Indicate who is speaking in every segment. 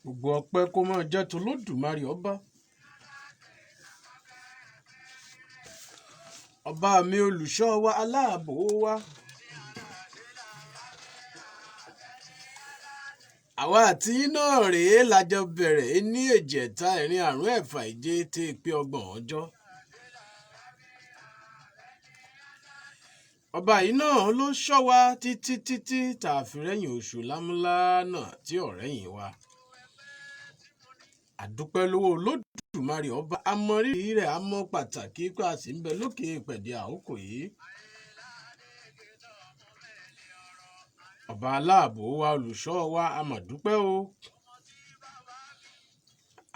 Speaker 1: Gbogbo ọpẹ́ kó máa jẹ́ tOlódùmarè ọba. Ọba mi olùṣọ́ wa, aláàbò wa. Àwa àti yín náà rèé lájọ bẹ̀rẹ̀ ní èjì ẹ̀ta ẹ̀rin àrún ẹ̀fà èje tí pé ọgbọ̀n ọjọ́. Ọba yìí náà ló ṣọ́ wa títí títí tá a fi rẹ́yìn oṣù lámúlánà tí ọ̀rẹ́yìn wa. Àdúpẹ́ lọ́wọ́ Olódùmarè ọba, a mọ rírì rẹ̀, a mọ pàtàkì pé a sì ń bẹ lókè ìpẹ̀dẹ̀ àkókò yìí. Ọba aláàbò wa, olùṣọ́ wa, a mà dúpẹ́ o.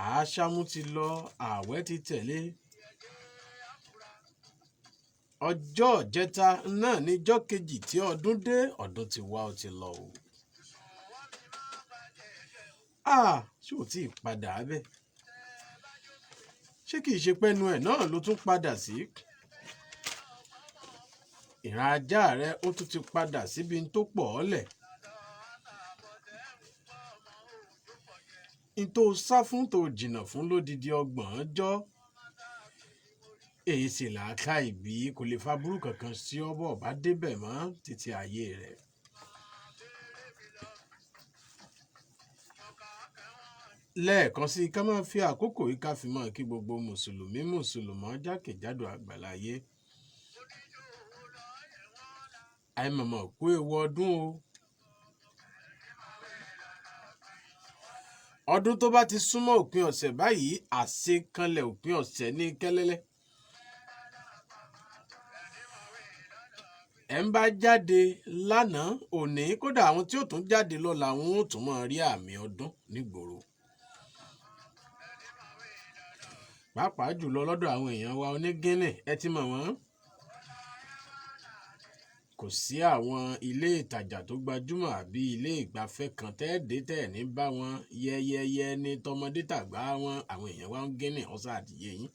Speaker 1: Àáṣámú ti lọ, ààwẹ̀ ti tẹ̀lé. Ọjọ́ ìjẹta náà ní ijọ́ kejì tí ọdún dé, ọdún ti wá ó ti lọ o. Ṣé ò tí ì padà bẹ́ẹ̀? Ṣé kìí ṣe pẹ́nu ẹ̀ náà ló tún padà sí? Ìran ajá rẹ ó tún ti padà síbi tó pọ̀ ọ́ lẹ̀. N tó sá fún tó jìnnà fún lódidi ọgbọ̀n ọjọ́. Èyí sì làákà ìbí kò lè fa burú kankan sí ọ bọ́ ọba débẹ̀ mọ́ títí ayé rẹ̀. Lẹ́ẹ̀kan sí i ká máa fi àkókò yìí ká fi máa kí gbogbo mùsùlùmí mùsùlùmọ́ jákèjádò àgbàláyé. Àìmọ̀mọ̀ kú ewu ọdún o. Ọdún tó bá ti súnmọ́ òpin ọ̀sẹ̀ báyìí, àṣekanlẹ̀ òpin ọ̀sẹ̀ ní kẹ́lẹ́lẹ́. Ẹ̀ ń bá jáde lánàá òní, kódà àwọn tí ó tún jáde lọ́la wọn ó tún máa rí àmì ọdún nígboro. Pàápàá jùlọ lọ́dọ̀ àwọn èèyàn wa onígínì, ẹ ti mọ̀ wọ́n. Kò sí àwọn ilé ìtajà tó gbajúmọ̀ àbí ilé ìgbafẹ́ kan tẹ́ẹ̀dé tẹ́ẹ̀ ní bá wọn yẹ́yẹ́yẹ́ ní tọmọdé tàgbà wọn, àwọn èèyàn wa ń gínì ọ̀sà àdìyẹ yín.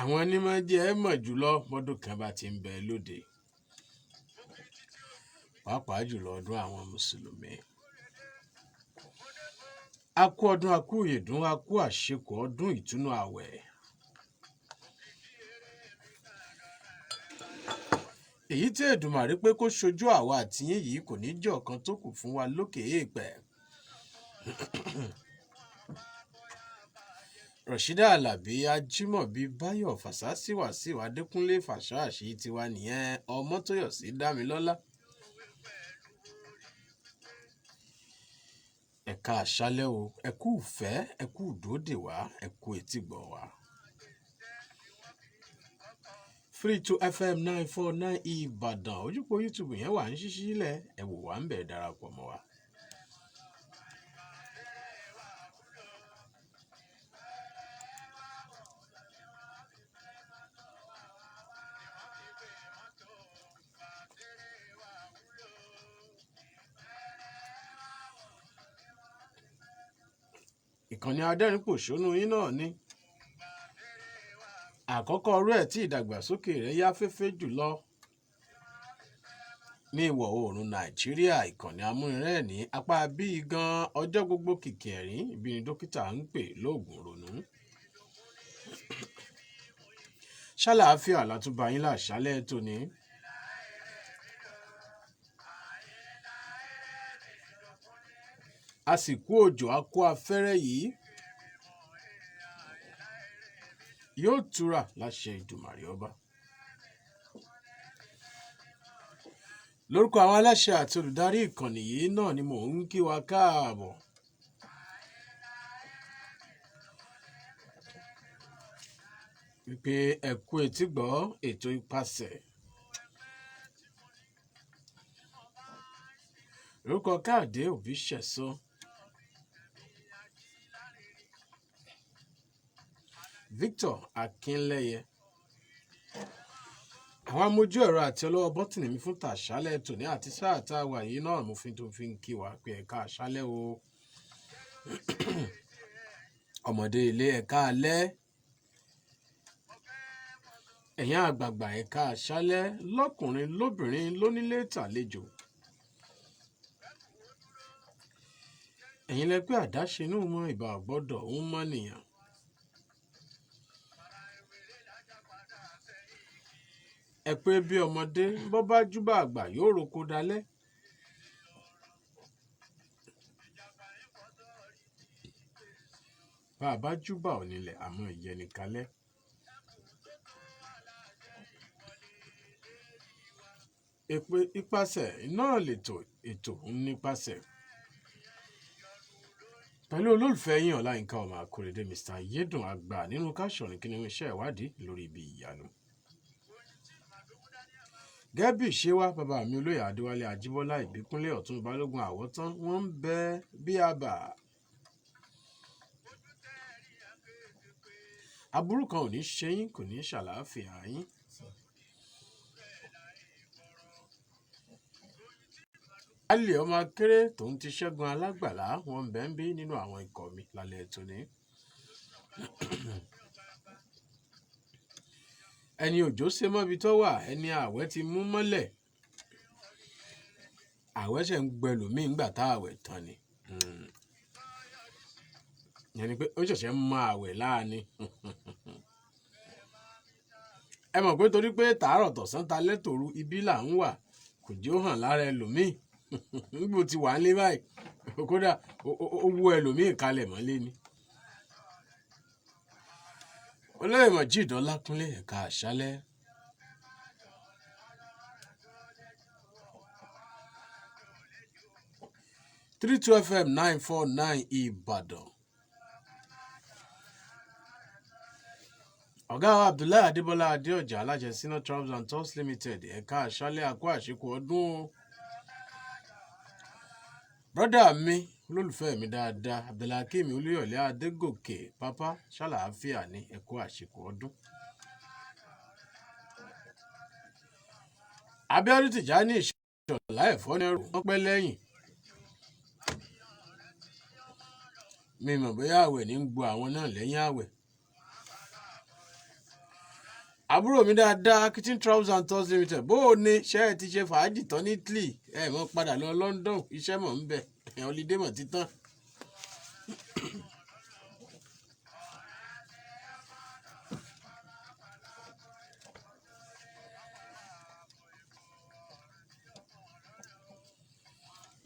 Speaker 1: Àwọn onímọ̀ jẹ́ ẹ mọ̀ jùlọ bọ́dún kan bá ti ń bẹ lóde. Pàápàá jùlọ ọdún àwọn mùsùlùmí. A kú ọdún, a kú ìyèdún, a kú àṣekù ọdún ìtúnú àwẹ̀. Èyí tí Èdùmàrè pé kó ṣojú àwa àti yín yìí kò ní jẹ́ ọ̀kan tó kù fún wa lókè èèpẹ̀. Rọ̀ṣídà Àlàbí Ajímọ̀bí Báyọ̀ Fàṣásí Wàsíù Adékúnlé Fàṣáàṣì tiwa nìyẹn, Ọmọ́tóyọ̀sí Dámilọ́lá. Ẹ̀ka àṣálẹ́ o, ẹ kú ìfẹ́, ẹ kú ìdódè wá, ẹ kú etígbọ̀ wá. 32 FM 949 Ìbàdàn, ojúpọ̀ YouTube yẹn wà ń ṣíṣí lẹ̀, ẹ wò wá ń bẹ̀ darapọ̀ mọ́ wa. Ìkànnì adẹ́rìnpòṣónú yín náà ni. Àkọ́kọ́ ọrú ẹ̀ tí ìdàgbàsókè rẹ̀ yá féfé jùlọ ní ìwọ̀ oòrùn Nàìjíríà, ìkànnì amúnirẹ́ẹ̀ní apá bíi gan ọjọ́ gbogbo kìkì ẹ̀rín ibi ni dókítà ń pè lóògùn ronú. Ṣàlàáfíà látúbà yín láṣálẹ́ tòní. A sì kú òjò, a kú afẹ́rẹ́ yìí. Yóò túra láṣẹ Èdùmàrè ọba. Lórúkọ àwọn aláṣẹ àti olùdarí ìkànnì yìí náà ni mò ń kí wa káàbọ̀. Wípé ẹ kú etígbọ́ ètò ipasẹ̀. Lórúkọ Káyọ̀dé Òbíṣẹ̀san. Victor Akínlẹ́yẹ. Àwọn amójú ẹ̀rọ àti ọlọ́wọ́ bọ́tìnì mi fún tàṣálẹ̀ tòní àti sáà tá a wà yìí náà mo fi tó fi ń kí wa pé ẹ̀ka àṣálẹ̀ o. Ọmọdé ilé ẹ̀ka alẹ́. Ẹ̀yin àgbààgbà ẹ̀ka àṣálẹ̀ lọ́kùnrin lóbìnrin lónílé tàlejò. Ẹ̀yin lẹ pé àdáṣe inú mọ ìbà gbọ́dọ̀ ń mọ́ nìyàn. Ẹ pé bí ọmọdé bọ́ bá júbà àgbà yóò roko dalẹ́. Bá a bá júbà onílẹ̀ àmọ́ ìyẹnì kalẹ́. Èpè ipasẹ̀ náà lètò ètò ń nípasẹ̀. Pẹ̀lú olólùfẹ́ yín Ọláyínká ọmọ Akóredé Mr. Yédùn àgbà nínú káṣọ̀rìn kí ni iṣẹ́ ìwádìí lórí ibi ìyanu. Gẹ́gẹ́ bí ìṣe wa, bàbá mi olóyè Adéwálé Ajíbọ́lá Ìbíkúnlé Ọ̀tún Balógun Àwọ̀tán wọ́n ń bẹ bí àbà. Aburú kan ò ní ṣe yín, kò ní ṣàlàáfíà yín. Alẹ́ ọmọ akéré tòun ti Ṣẹ́gun Alágbàlá wọ́n ń bẹ ń bí nínú àwọn ikọ̀ mi lálẹ́ tòní. Ẹni òjò ṣe mọ́bi tó wà, ẹni ààwẹ̀ ti mú mọ́lẹ̀. Ààwẹ̀ ṣẹ̀ ń gbẹ lòmíì ńgbà tá ààwẹ̀ tán ni. Ìyẹn ni pé ó ṣẹ̀ṣẹ̀ ń mọ ààwẹ̀ láàní. Ẹ mọ̀ pé torí pé tàárọ̀ tọ̀sán talẹ́ tòru ibi là ń wà, kò jẹ́ ó hàn lára ẹlòmíì. Nígbà tí wà ń lé báyìí, kódà ó wú ẹlòmíì kalẹ̀ mọ́lé ni. Olóyè Mojeed Ọlákúnlé ẹ̀ka àṣálẹ́. 32 FM 949 Ìbàdàn. Ọ̀gá wa Abdullahi Adébọ́lá Adéọ̀jà aláṣẹ Sina Travels and Tours Limited ẹ̀ka àṣálẹ́ àkó àṣekù ọdún o. Brọ́dà mi olólùfẹ́ mi dáadáa Abdulhakeem Olúyọ̀lé Adégòkè pápá ṣàlàáfíà ní ẹ̀kọ́ àṣekù ọdún. Abíọ́dún Tìjání Ìṣọ̀lá ẹ̀fọ́ ní ẹrù wọ́n pẹ́ lẹ́yìn. Mi mọ̀ bóyá àwẹ̀ ní ń gbo àwọn náà lẹ́yìn àwẹ̀. Àbúrò mi dáadáa Kitchen Travels and Tours Limited bó o ní ṣé ẹ ti ṣe fàájì tán ní Italy ẹ mọ̀ padà lọ London iṣẹ́ mọ̀ ń bẹ̀ ẹ̀ holiday mọ̀ títàn.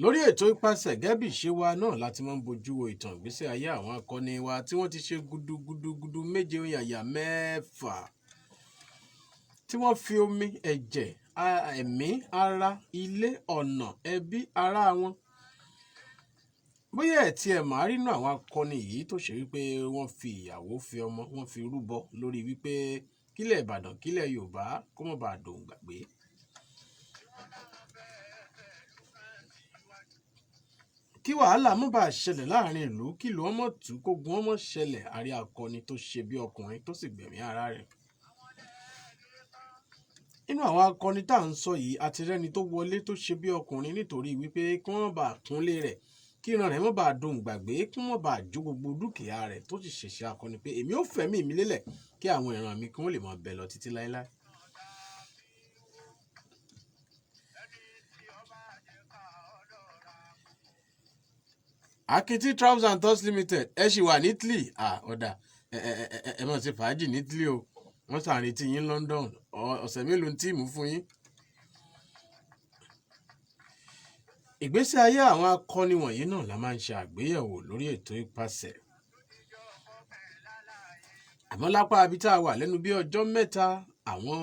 Speaker 1: Lórí ètò ipasẹ̀ gẹ́bì ṣe wa náà láti máa ń bojú wo ìtàn ìgbésí ayé àwọn akọni wa tí wọ́n ti ṣe gudugudugudu méje yàyà mẹ́fà tí wọ́n fi omi ẹ̀jẹ̀ ẹ̀mí ara ilé ọ̀nà ẹbí ará wọn. Bóyá ẹ̀ tiẹ̀ máa rí inú àwọn akọni yìí tó ṣe wípé wọ́n fi ìyàwó fi ọmọ wọ́n fi rúbọ lórí wípé kílẹ̀ Ìbàdàn kílẹ̀ Yorùbá kó má bàa dòun gbàgbé. Kí wàhálà má bàa ṣẹlẹ̀ láàrin ìlú kí ìlú ọmọ tú kógun ọmọ ṣẹlẹ̀ àrí akọni tó ṣe bí ọkùnrin tó sì gbẹ̀mí ara rẹ̀. Inú àwọn akọni tá à ń sọ yìí àti rẹ́ni tó wọlé tó ṣe bí ọkùnrin nítorí wípé kí wọ́n bá kúnlé rẹ̀ kí ìran rẹ̀ má bàa dohun gbàgbé kí wọ́n bá jó gbogbo dúkìá rẹ̀ tó sì ṣẹ̀ṣẹ̀ akọni pé èmi ò fẹ̀mí mi lélẹ̀ kí àwọn ìran mi kí wọ́n lè máa bẹ lọ títí láéláé. Akiti Travels and Tours Limited ẹ ṣì wà ní Italy ọ̀dà ẹ mọ̀ sí fàájì ní Italy o wọ́n ṣàrètí yín London ọ̀sẹ̀ mélòó ní tíìmù fún yín. Ìgbésí ayé àwọn akọni wọ̀nyí náà la máa ń ṣe àgbéyẹ̀wò lórí ètò ipasẹ̀. Àmọ́ lápá ibi tá a wà lẹ́nu bí ọjọ́ mẹ́ta àwọn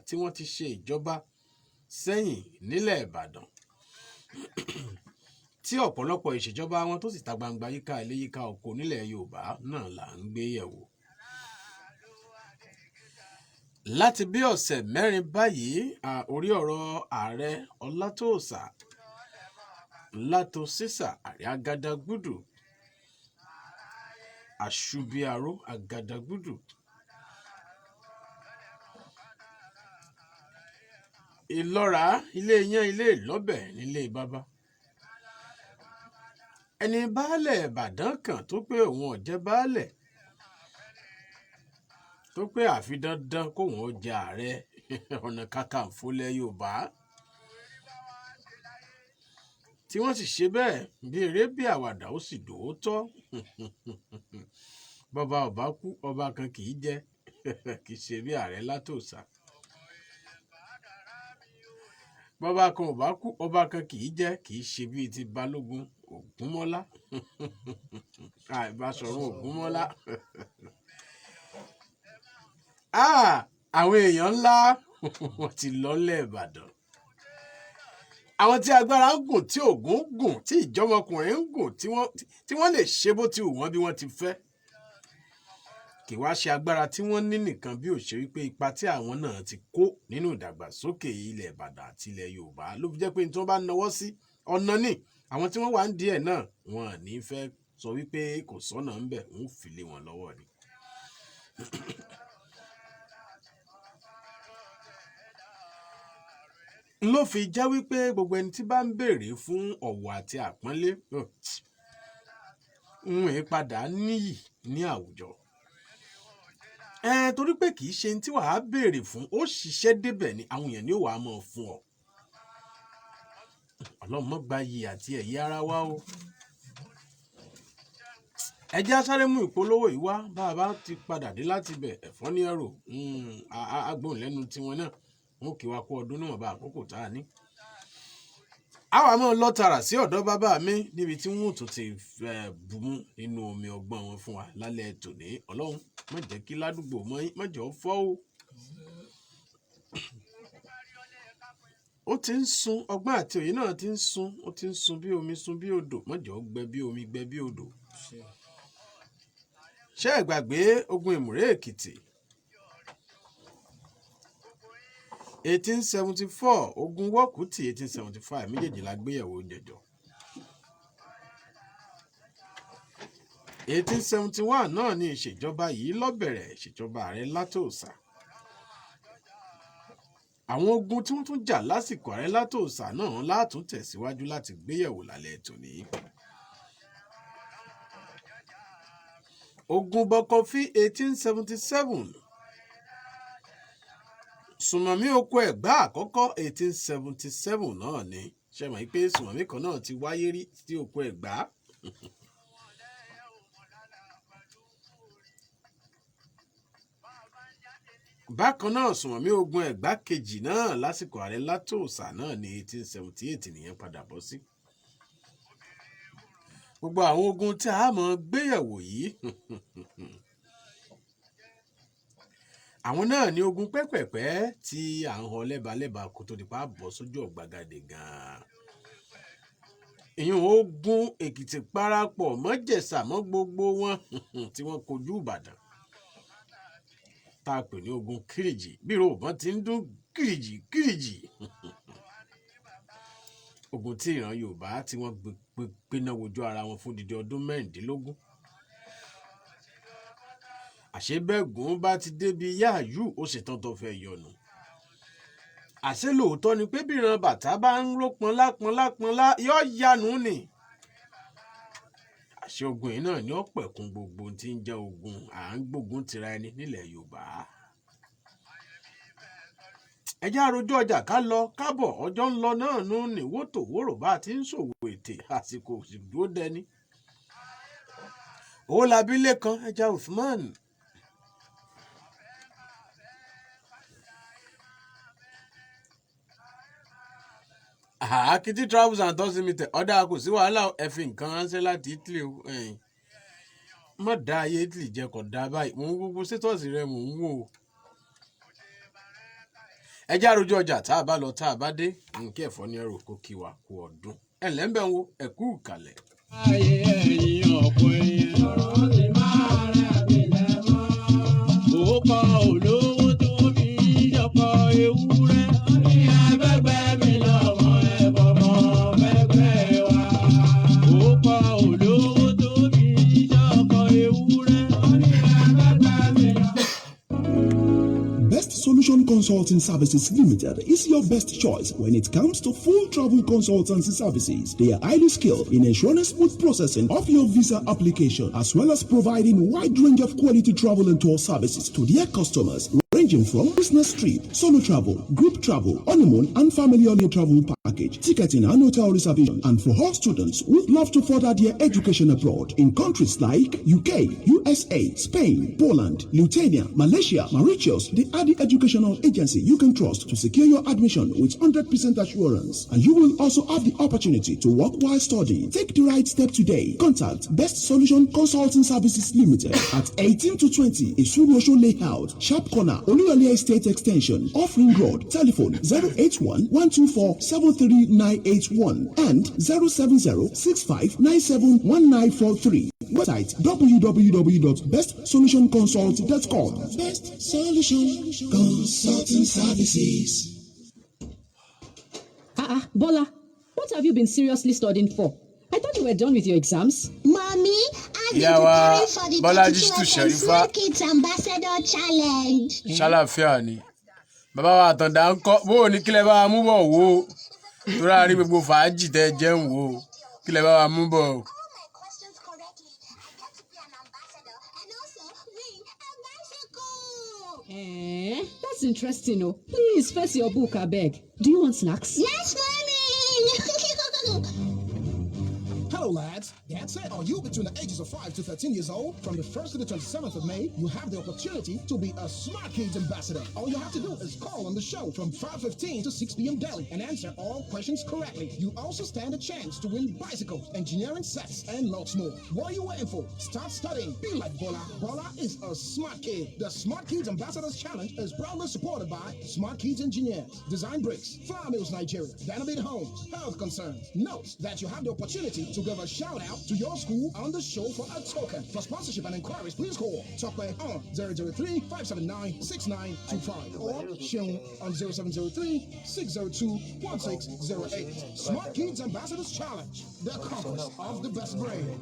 Speaker 1: tí wọ́n ti ṣe ìjọba sẹ́yìn nílẹ̀ Ìbàdàn tí ọ̀pọ̀lọpọ̀ ìṣèjọba wọn tó sì ta gbangba yíká ilé yíká oko nílẹ̀ Yorùbá náà là ń gbé yẹ̀wò. Láti bí ọ̀sẹ̀ mẹ́rin báyìí orí ọ̀rọ̀ ààrẹ Ọlátòòsà Látòsísà ààrẹ Àgàdàgúdù Àṣùbíàró Àgàdàgúdù Ìlọ́ra ilé iyán ilé ìlọ́bẹ̀ nílé bàbá. Ẹni baálẹ̀ Ìbàdàn kan tó pé òun ò jẹ́ baálẹ̀ tó pé àfi dandan kóun ó jẹ ààrẹ ọ̀nà kakanfò lẹ̀ Yorùbá. Tí wọ́n sì ṣe bẹ́ẹ̀ bí eré bí àwàdà, ó sì dòótọ́. Bọ́ba ọba kú, ọba kan kì í jẹ́, kì í ṣe bí ààrẹ Látòsà. Bọ́ba kan ò bá kú, ọba kan kì í jẹ́, kì í ṣe bíi ti Balógun Ògúnmọ́lá, Báṣọ̀run Ògúnmọ́lá. Àwọn èèyàn ńlá wọ́n ti lọ́lẹ̀ Ìbàdàn, àwọn tí agbára ń gùn, tí ògùn ń gùn, tí ìjọmọkùnrin ń gùn, tí wọ́n lè ṣe bó ti wù wọ́n bí wọ́n ti fẹ́. Kì wá ṣe agbára tí wọ́n ní nìkan, bí ò ṣe wípé ipa tí àwọn náà ti kó nínú ìdàgbàsókè ilẹ̀ Ìbàdàn àti ilẹ̀ Yorùbá ló fi jẹ́ pé tí wọ́n bá nawọ́ sí ọ̀nà ní àwọn tí wọ́n wà ń díẹ̀ náà, wọn à ní fẹ́ sọ wípé kò sọ́nà ń bẹ̀, wọ́n fi lé wọn lọ́wọ́ ni. Ló fi jẹ́ wípé gbogbo ẹni tí bá ń béèrè fún ọ̀wọ̀ àti àpọ́nlé ń wọ́n padà níyì ní àwùjọ. Ẹ torí pé kì í ṣe tí wàá béèrè fún, ó ṣiṣẹ́ débẹ̀ ni àwọn èèyàn ní ó wàá mọ̀ fún ọ. Ọlọ́run mọ́ gba iyì àti ẹ̀yẹ ara wa o. Ẹ jẹ́ á sáré mú ìpolówó yìí wá. Bá a bá ti padà dé láti ibẹ̀, ẹ̀fọ́ ní ẹ̀rọ agbóhùn lẹ́nu tiwọn náà, wọn kì í wá kó ọdún níwọ̀nba àkókò tá a ní. Àwa máa lọ tààrà sí ọ̀dọ̀ bàbá mi níbi tí wọ́n tún ti bùmú nínú omi ọgbọ́n wọn fún wa lálẹ́ tòní. Ọlọ́run má jẹ́ kí ládùúgbò má jẹ́ ó fọ́ o. Ó ti ń sun ọgbọ́n àti òye náà ti ń sun, ó ti ń sun bí omi, sun bí odò, má jẹ́ ó gbẹ bí omi, gbẹ bí odò. Ṣé ẹ gbàgbé ogun Ìmùrè Èkìtì 1874, ogun Wọ́kùtì 1875, méjèèjì la gbéyẹ̀wò jẹjọ. 1871 náà ni ìṣèjọba yìí ló bẹ̀rẹ̀, ìṣèjọba ààrẹ Látòsà. Àwọn ogun tí wọ́n tún jà lásìkò ààrẹ Látòsà náà látún tẹ̀síwájú láti gbéyẹ̀wò lálẹ́ tòní. Ogun Bọkọfí 1877, Sùnmọ̀mí oko Ẹ̀gbá àkọ́kọ́ 1877 náà ni. Ṣe mọ̀ pé sùnmọ̀mí kan náà ti wáyé rí sí oko Ẹ̀gbá. Bákan náà, sùnmọ̀mí ogun Ẹ̀gbá kejì náà lásìkò ààrẹ Látòsà náà ní 1878 nìyẹn padà bọ́ sí. Gbogbo àwọn ogun tí a mọ̀ gbéyẹ̀wò yìí, àwọn náà ní ogun pẹ́pẹ̀pẹ́ tí à ń họ lẹ́balẹ́ba kó tó di pa bọ́ sójú ọ̀gbagadè gan-an. Ìyún ogun Èkìtì parapọ̀ mọ́jẹ̀sà mọ́ gbogbo wọn tí wọ́n kojú Ìbàdàn, tá a pè ní ogun Kírìjì, bí ròbọ́n ti ń dún kírìjì kírìjì. Ogun tí ìran Yorùbá tí wọ́n gbéná wojú ara wọn fún dídí ọdún 16. Àṣé bẹ́ẹ̀gùn bá ti débi yáàyù, ó ṣetán tó fẹ́ yọnu. Àṣé lóòótọ́ ni pé bíran bàtà bá ń ró pọnlá pọnlá pọnlá, yọ yanu ni. Àṣé ogun yìí náà ni ó pẹ̀kun gbogbo tí ń jẹ́ ogun à ń gbógun tira ẹni nílẹ̀ Yorùbá. Ẹ jẹ́ àròjọ ọjà ká lọ kábọ̀, ọjọ́ ń lọ náà nù ní wótòwórò bá a ti ń ṣòwò ètè, àsìkò sì dúró dẹni. Owólabí Lẹ́kan ẹja Usman. Akiti Travels and Tours Limited, ọ̀dà kò sí wàhálà, ẹ fi nǹkan ránṣẹ́ láti Italy o. Má dá ayé Italy jẹ, kò dá báyìí, mò ń gbogbo sétọ́ọ̀sì rẹ mò ń wò ó. Ẹ jẹ́ àròjọ ọjà, tá a bá lọ tá a bá dé, nkí ẹ̀fọ́ ní ẹrù kó kí wa kú ọdún. Ẹ̀ ǹlẹ́ ń bẹ̀ ń wo, ẹ̀kú ìkàlẹ̀.
Speaker 2: Ayé ẹ̀yìn ọ̀pọ̀ èèyàn. Ọ̀rọ̀ ti máa rẹ̀ àbílẹ̀ mọ́. Òkò olówó tó fi ṣọkọ ewúrẹ́. Ní abẹ́gbẹ́ mi lọ́mọ ẹ̀bọ̀ mọ́ fẹ́gbẹ́ wa. Òkò olówó tó fi ṣọkọ ewúrẹ́. Ní abẹ́gbẹ́ mi lọ́mọ.
Speaker 3: Best Solution Consulting Services Limited is your best choice when it comes to full travel consultancy services. They are highly skilled in ensuring smooth processing of your visa application, as well as providing wide range of quality travel and tour services to their customers, ranging ranging from business trip, solo travel, group travel, honeymoon, and family holiday travel package, ticketing and hotel reservation, and for all students who love to further their education abroad in countries like UK, USA, Spain, Poland, Lithuania, Malaysia, Mauritius. They are the educational agency you can trust to secure your admission with 100% assurance. And you will also have the opportunity to work while studying. Take the right step today. Contact Best Solution Consulting Services Limited at 18 to 20 Isurosho Layout, Sharp Corner, Oluyole Estate Extension, Off Ring Road. Telephone 081 124 73981 and 070 6597 1943. Website www.bestsolutionconsult.com. Best Solution Consulting Services.
Speaker 4: Ah, ah, Bola, what have you been seriously studying for? I thought you were done with your exams.
Speaker 5: Mommy, I've been
Speaker 1: Ìyá wa
Speaker 5: preparing for the
Speaker 1: Bọ́lájí
Speaker 5: 32
Speaker 1: Shittu
Speaker 5: FM
Speaker 1: Sherifa.
Speaker 5: Smart Kids Ambassador Challenge.
Speaker 1: Ṣàlàáfíà ni bàbá wa Àtàndá ń kọ́? Bó o ní kílẹ̀ bá wa mú bọ̀ wò ó, torí a rí gbogbo fàájì tẹ́ jẹ́ ń wò ó, kílẹ̀ bá wa mú bọ̀ o.
Speaker 5: All my questions correctly, I get to be an ambassador and also win a bicycle.
Speaker 4: Eh, that's interesting. Oh, please face your book, I beg. Do you want snacks?
Speaker 5: Yes, Mommy.
Speaker 6: Hello, lads. That's it. Are you between the ages of 5 to 13 years old? From the 1st to the 27th of May, you have the opportunity to be a Smart Kids Ambassador. All you have to do is call on the show from 5:15 to 6 p.m. daily and answer all questions correctly. You also stand a chance to win bicycles, engineering sets, and lots more. What are you waiting for? Start studying. Be like Bola. Bola is a smart kid. The Smart Kids Ambassadors Challenge is proudly supported by Smart Kids Engineers, Design Bricks, Flour Mills Nigeria, Danabit Homes, Health Concerns. Note that you have the opportunity to give a shout out to your school on the show for a token. For sponsorship and inquiries, please call Tokwe on 003 579 6925 or Seun on 0703 602 1608. Smart Kids Ambassadors Challenge, the compass of the best brain.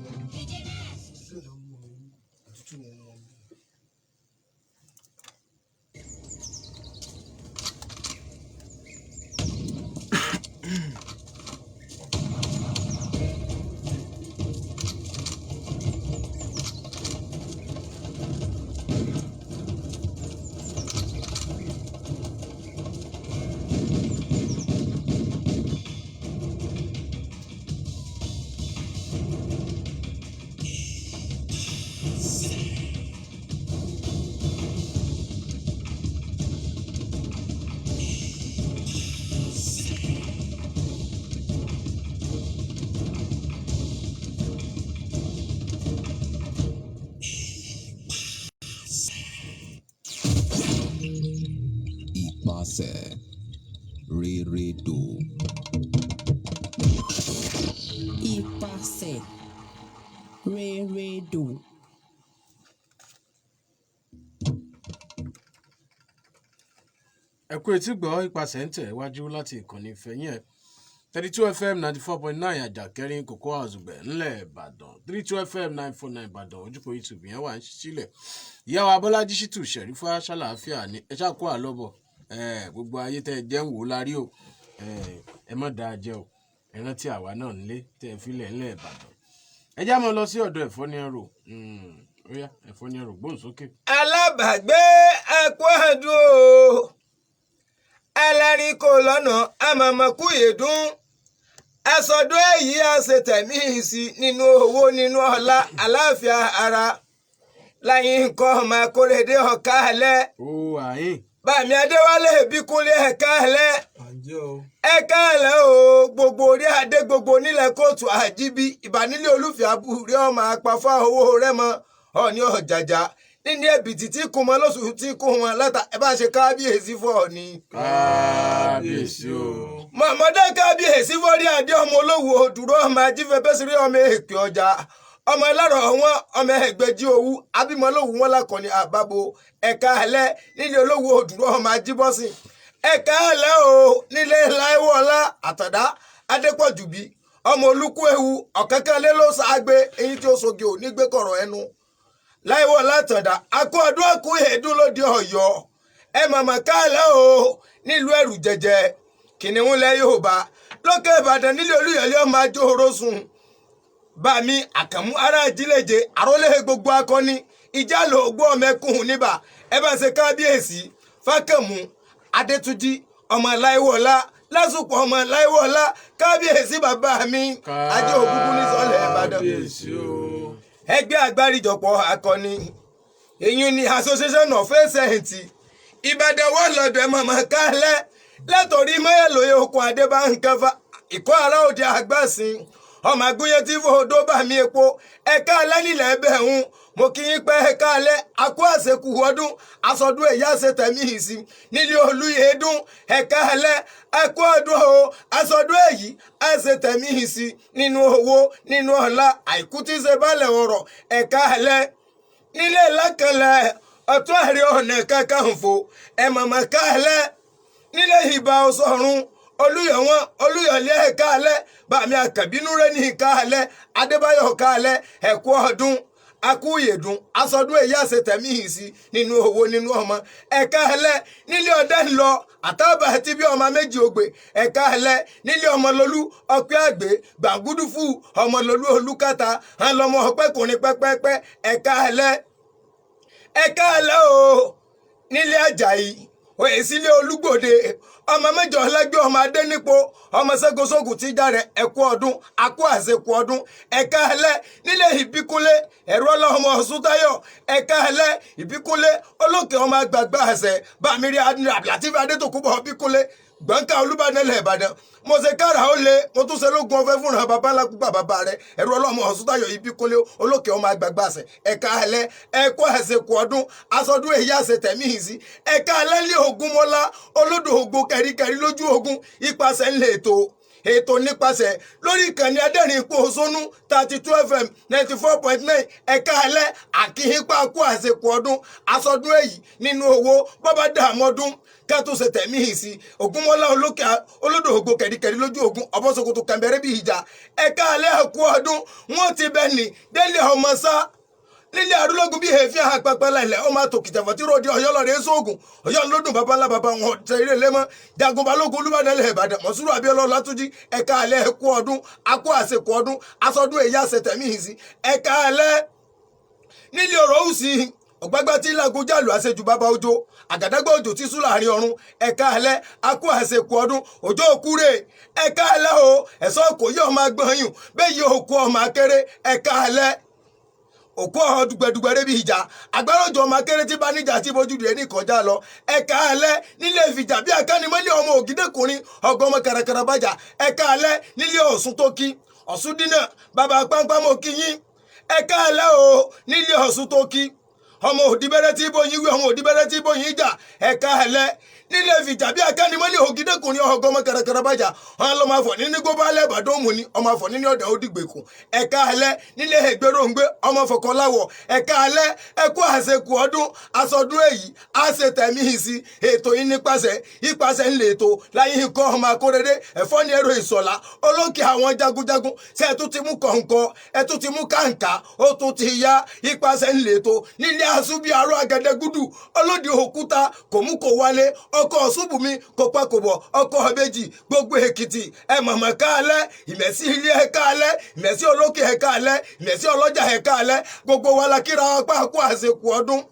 Speaker 7: Ipasẹ̀ rérédò.
Speaker 8: Ipasẹ̀ rérédò.
Speaker 1: Ẹ kú etí gbọ́ ipasẹ̀ ń tẹ̀ wájú láti ìkànnì ìfẹ̀yìn ẹ̀ 32 FM 94.9, Àjàkẹ́rin Kòkó Àzùgbẹ̀ ńlẹ̀ Ìbàdàn, 32 FM 949 Ìbàdàn. Ojúkò YouTube yẹn wà ń sílẹ̀. Ìyá wa Bọ́lájí Ṣítù Ṣẹ̀rífà, ṣàlàáfíà ni? Ẹ ṣáà kó àlọ́bọ̀ gbogbo ayé tẹ́ ẹ jẹ́ ń wò ó lárí o. Ẹ má dáa jẹ́ o, ẹ rántí àwa náà nílé tẹ́ ẹ filẹ̀ ńlẹ̀ Ìbàdàn. Ẹ já mọ́ lọ sí ọ̀dọ̀ ẹ̀fọ́ ní ẹrù. Ó yá, ẹ̀fọ́ ní ẹrù, gbóhùn sókè.
Speaker 9: Alábàágbé, ẹkú ẹdùn o. Ẹlẹ́rìí kò lọ́nà àmọ̀mọ́kú ìdún ẹsọdún èyí àṣetẹ̀mí sí nínú owó, nínú ọlá, àláfíà ara láyé nǹkan ọmọ akóredé ọ̀ká alẹ́.
Speaker 1: Ó àyìn.
Speaker 9: Bàmí Adéwálé Ìbíkúnlé, ẹ̀ka alẹ́, ẹ̀ka alẹ́ o. Gbogbo orí adé gbogbo nílẹ̀ kóòtù àjíbí ìbánílé olúfẹ́ abúlé ọmọ apafá owó rẹ́mọ ọ̀ní ọ̀jàjà nínú ẹ̀bìtì tí kún mọ́ lóṣù tí kún wọn látà. Ẹ bá ṣe kábíyèsí fún Ọ̀ọ̀ni.
Speaker 1: Kábíyèsí o.
Speaker 9: Mọ̀mọ́dé, kábíyèsí fọ́rí adé, ọmọ olówó òdúró, ọmọ ajífẹ́fẹ́sírí, ọmọ èkè ọjà, ọmọ ẹlẹ́rọ̀ wọn, ọmọ ẹgbẹ́jì owó abímọlówó wọn lakọni àbábo. Ẹ̀ka alẹ́ nílé olówó òdúró, ọmọ ajíbọ́sìn. Ẹ̀ka alẹ́ o nílé láìwọ́lá Àtàdá Adépọ̀jùbí, ọmọ olúkú ewu ọ̀kánkánlé ló ṣàgbé eyín tí ó soge ò ní gbé kọ̀rọ̀ ẹnu. Láìwọ́lá Àtàdá, akó ọdún àkú èédú lóde Ọ̀yọ́. Ẹ màmá káàlẹ́ o nílùú ẹ̀rù jẹjẹ kìnìún lẹ Yorùbá lókè Ìbàdàn nílé Olúyọ̀lé, ọmọ ajó orosùn. Bàmí Àkànmú ará ìdíléje àrólé gbogbo akọni ìjà lò ògbó ọmọẹkùn níbà. Ẹ bá ṣe kábíyèsí. Fákànmú Adétúnjì ọmọ Láìwọlá lásùpọ̀ ọmọ Láìwọlá kábíyèsí bàbá mi ajé òkúkú ní sọlẹ̀ Ìbàdàn.
Speaker 1: Kábíyèsí o.
Speaker 9: Ẹgbẹ́ àgbáríjọpọ̀ akọni èyí ni Association of Saints Ìbàdàn wọ́n lọ́dọ̀ ẹ̀ mọ̀mọ́ kálẹ̀ látòrí mẹ́ẹ̀lóye okùn adébánkẹfà ìkọ́ ara òde àgbàsìn ọmọ agúnyẹ tí fòdó bá mi epo ẹ̀ka alẹ́ nílẹ̀ ẹ̀bẹ̀ ń mo kí yín pẹ́ ẹ̀ka alẹ́ akó àṣekù ọdún aṣọdún èyí àṣetẹ̀mí ìsì nílé olúyẹ̀dún ẹ̀ka alẹ́ ẹ̀kú ọdún o aṣọdún èyí àṣetẹ̀mí ìsì nínú owó nínú ọlá àìkú tí ṣe balẹ̀ ọ̀rọ̀ ẹ̀ka alẹ́ nílé lákàlẹ̀ ọ̀tún àárẹ̀ ọ̀nà kakanfò ẹ̀ mọ̀mọ́ ká alẹ́ nílé ìbà ọ̀sọ̀run olùyọ̀wọ́n olùyọ̀lé ẹ̀ka alẹ́ bàmí àkàbínú rẹ̀ ní ìka alẹ́ adébáyọ̀ ká alẹ́ ẹ̀kú ọdún akúyèdùn asọdún èyí àṣetẹ̀mí yìí sí nínú owó nínú ọmọ ẹ̀ka alẹ́ nílé ọdẹ ńlọ àtàbà àti bí ọmọ méjì ògbè ẹ̀ka alẹ́ nílé ọmọlólú ọpẹ́ àgbẹ̀ gbàgúdúfù ọmọlólú olúkàtà hàn lọmọ ọpẹ́kùnrin pẹ́pẹ́pẹ́ ẹ̀ka alẹ́ ẹ̀ka alẹ́ o nílé àjàyí òyìnsílẹ̀ olúgbòde ọmọ mẹ́jọ lẹ́gbẹ́ ọmọ adénípo ọmọ ségoṣogun tí járe ẹ̀kú ọdún akú àṣekú ọdún ẹ̀ka ẹlẹ́ nílé ìbíkúnlé ẹ̀rọ ọlọ́mọ ọ̀ṣúntáyọ̀ ẹ̀ka ẹlẹ́ ìbíkúnlé olókè ọmọ àgbààgbà àṣẹ bàmírí abdulatif adétòkúbọ̀ bíkúnlé gbọ̀ǹkà olúbàdàn ilẹ̀ ìbàdàn mo ṣe kára ó le mo tún ṣe lógun ọfẹ fúnra bàbá ńlá kúgbà bàbá rẹ ẹrú ọlọmọ ọ̀ṣúntayọ̀ ìbíkúnlé olókè ọmọ àgbààgbà àṣẹ ẹ̀ka alẹ́ ẹ̀kọ́ àṣekù ọdún aṣọdún èyí àṣẹ tẹ̀mí ìsí ẹ̀ka alẹ́ lé ogun mọ́lá olódò ogun kẹ̀ríkẹ̀rí lójú ogun ipasẹ̀ ńlẹ̀ ètò ètò nípasẹ̀ lórí ìkànnì adẹ́rìn ipò òṣónú 32 FM 94.9 ẹ̀ka alẹ́ àkíyínpá kú àṣekù ọdún aṣọdún èyí nínú owó bọ́bá dààmú ọdún kẹ́tù ṣe tẹ̀mí yìí sí ògúnmọ́lá olókè olódò ògo kẹ̀ríkẹ̀rí lójú ogun ọ̀bọ̀sọ̀kòtò kẹ̀mbẹ̀rẹ̀ bí ìjà ẹ̀ka alẹ́ ẹ̀kú ọdún wọ́n ti bẹ̀ ní délé ọmọ sá nílé arúlógún bíi èéfín àpẹpẹ lẹ́lẹ̀ ó máa tòkìtà fọ́tí ròde ọ̀yọ́ lọ́rẹ́ sóògùn ọ̀yọ́ ńlọ́dún baba ńlá baba wọn tẹ eré lẹ́mọ́ jagun balógun olúbàdàn ilẹ̀ ìbàdàn mọ̀súrù abíọ́lá ọlátúnjì ẹ̀ka alẹ́ ẹ̀kú ọdún akó àṣekú ọdún aṣọdún èyí àṣetẹ̀mí yìí sí ẹ̀ka alẹ́ nílé ọ̀rọ̀ òsì ọ̀gbágbá tí lágun jálù àṣejù bàbá òjò àgàdàgbà òjò tí sùn láàrin ọ̀run ẹ̀ka alẹ́ akó àṣekù ọdún òjò òkúrè ẹ̀ka alẹ́ o ẹ̀sọ́ kò yí ọmọ agbọ̀nyùn bẹ́ẹ̀ yí òkú ọmọ akéré ẹ̀ka alẹ́ òkú ọ̀hún dùgbẹ̀dùgbẹ̀ rẹ̀ bí ìjà agbára òjò ọmọ akéré tí bá níjà tí bójú rẹ̀ ní kọjá lọ ẹ̀ka alẹ́ nílé ìfìjà bí akánimọ́lé ọmọ ògídẹ́kùnrin ọgọ́mọ kàràkàrà bàjá ẹ̀ka alẹ́ nílé ọ̀sùn tó kí ọ̀sùn dínà bàbá pápá mọ́ kí yín ẹ̀ka alẹ́ o nílé ọ̀sùn tó kí ọmọ òdìbẹ́rẹ́ tí bóyin wí ọmọ òdìbẹ́rẹ́ tí bóyin jà ẹ̀ka ẹ̀lẹ́ nílé ìfìjà bí akánimọ́lé ògídẹ́kùnrin ọgọ́mọ kẹrẹkẹrẹ bàjá wọn lọ́mọ afọ níní gbóbálẹ̀ ìbàdàn ni ọmọ afọ níní ọ̀dà òdìgbèkùn ẹ̀ka ẹ̀lẹ́ nílé ẹ̀gbẹ́rọ̀ǹgbẹ́ ọmọ fọkànláwọ̀ ẹ̀ka ẹ̀lẹ́ ẹ̀kú àṣekù ọdún aṣọdún èyí àṣetẹ̀mí ìsì ètò yìí nípasẹ̀ ìpasẹ̀ ńlẹ̀ ètò láyé ikọ̀ ọmọ akórèrè ẹ̀fọ́ ní ẹ̀rọ ìsọ̀lá olókè àwọn jagunjagun ṣe ẹ̀ tún ti mú kọ̀ǹkọ̀ ẹ̀ tún ti mú kàǹkà ó tún ti ya ìpasẹ̀ ńlẹ̀ ètò nílé asúbí aró agẹdẹgúdù olódì òkúta kò mú kò wálé ọkọ̀ ọ̀ṣùbùnmi kò pa kò bọ̀ ọkọ̀ ọ̀bẹ́jì gbogbo èkìtì ẹ mọ̀mọ́ káalẹ́ ìmẹ̀sí ilé ẹ káalẹ́ ìmẹ̀sí olókè ẹ káalẹ́ ìmẹ̀sí ọlọ́jà ẹ káalẹ́ gbogbo wa la kíra apá kó àṣekù ọdún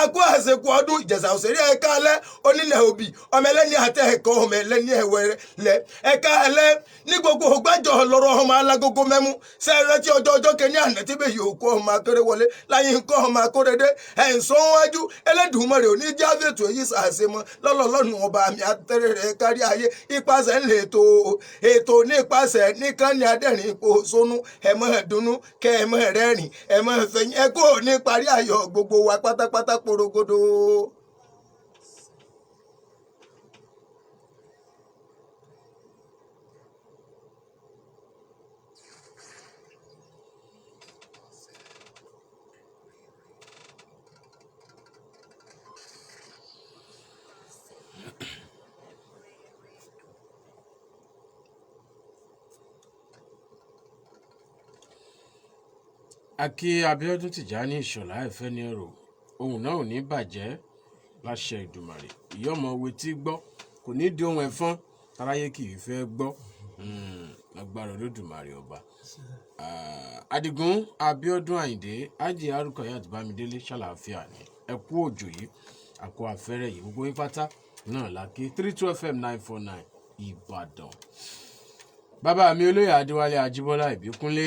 Speaker 9: akó àṣekù ọdún ìjẹ̀ṣà òṣèré ẹ̀ka alẹ́ onílẹ̀ òbí ọmọ ẹlẹ́ni àtẹ ẹ̀kọ́ ọmọ ẹlẹ́ni ẹ̀wẹ̀rẹ̀ ẹ̀ka alẹ́ ní gbogbo ògbájọ lọ́rọ̀ ọmọ alágogo mẹ́mú sẹ́ẹ̀rẹ́ tí ọjọ́ ọjọ́ kẹ́ni àná tí bẹ́ẹ̀ yòókù ọmọ akéré wọlé láyé nǹkan ọmọ akóredé ẹ̀ǹsán wájú Ẹlẹ́dùmarè òní jáfètò èyí sàṣemọ lọ́lọ́lọ́nù ọba àmì àtẹrẹrẹ kárí ayé ipasẹ̀ ńlẹ̀ ètò ètò nípasẹ̀ nìkan ní adẹ́rìn ipò sónú ẹ̀mọ́ ẹ̀dùnnú kẹ́ ẹ̀mọ́ ẹ̀rẹ́rìn ẹ̀mọ́ ẹ̀fẹ̀yìn ẹ̀kọ́ ní parí ayọ̀ gbogbo wa pátápátá porogodo.
Speaker 1: Akí Abíọ́dún Tìjání Ìṣọ̀lá ẹ̀fẹ́ ní ọ̀rọ̀ ohun náà ò ní bàjẹ́ láṣẹ Ìdùmàrè ìyọ́mọ wetí gbọ́ kò ní di ohun ẹ̀fọn táráyé kì í fẹ́ gbọ́ agbára Olódùmarè ọba. Adigun Abíọ́dún Àyìndé Ájì Arúkọyà àti Bámidélé ṣàlàáfíà ni ẹ kú òjò yìí. Àkó àfẹ́rẹ́ yìí, gbogbo yín pátá náà la kí. 32 FM 949 Ìbàdàn. Bàbá mi, olóyè Adéwálé Ajíbọ́lá Ìbíkúnlé,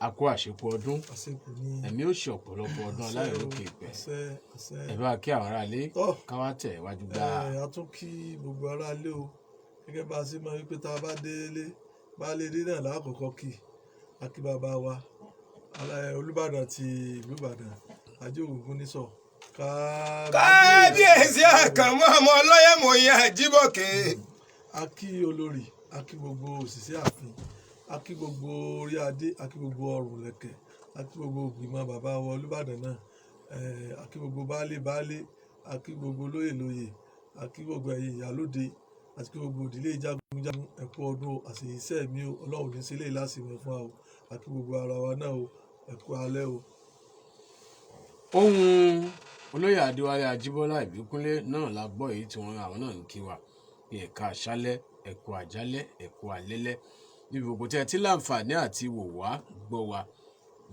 Speaker 1: àkó àṣepọ̀ ọdún.
Speaker 8: Àṣepọ̀ ní.
Speaker 1: Ẹ̀mí ó ṣe ọ̀pọ̀lọpọ̀ ọdún aláyọ̀ lókè ìpẹ́.
Speaker 8: Àṣẹ, àṣẹ.
Speaker 1: Ẹ bá kí àwọn aráalé,
Speaker 8: Tọ́.
Speaker 1: káwá tẹ̀ wájú gbà.
Speaker 8: Ẹ a tún kí gbogbo aráalé o. Gẹ́gẹ́ bá a ṣe máa wípé tá a bá délé, baálé ilé náà lákòókò kí a kí bàbá wa, Olúbàdàn ti ìlú Ìbàdàn, Ajé Ògúngún nísọ̀.
Speaker 9: Kábíyèsí, Àkànmú ọmọ ọlọ́yẹ̀mọ̀yẹ Àjíbọ̀kẹ́.
Speaker 8: A kí olórí, a kí gbogbo òṣìṣẹ́ ààfin, a kí gbogbo orí adé, a kí gbogbo ọrùn lẹ̀kẹ̀, a kí gbogbo ìgbìmọ̀ bàbá wa Olúbàdàn náà, a kí gbogbo baálé baálé, a kí gbogbo lóyè lóyè, a kí gbogbo ẹ̀yin ìyálóde, àti kí gbogbo ìdílé jagunjagun. Ẹ kú ọdún o, àṣeyíṣẹ́ mi o, Ọlọ́run ní sílé ìlàsìmọ̀ fún wa o. A kí gbogbo ara wa náà o, ẹ kú alẹ́ o.
Speaker 1: Ohun olóyè Adéwálé Ajíbọ́lá Ìbíkúnlé náà la gbọ́ èyí tí wọ́n àwọn náà ń kí wa bí ẹ̀ka àṣálẹ́, ẹ̀kú àjálẹ́, ẹ̀kú àlẹ́lẹ́, níbi gbogbo tí ẹ ti láǹfààní àti wò wá, gbọ́ wa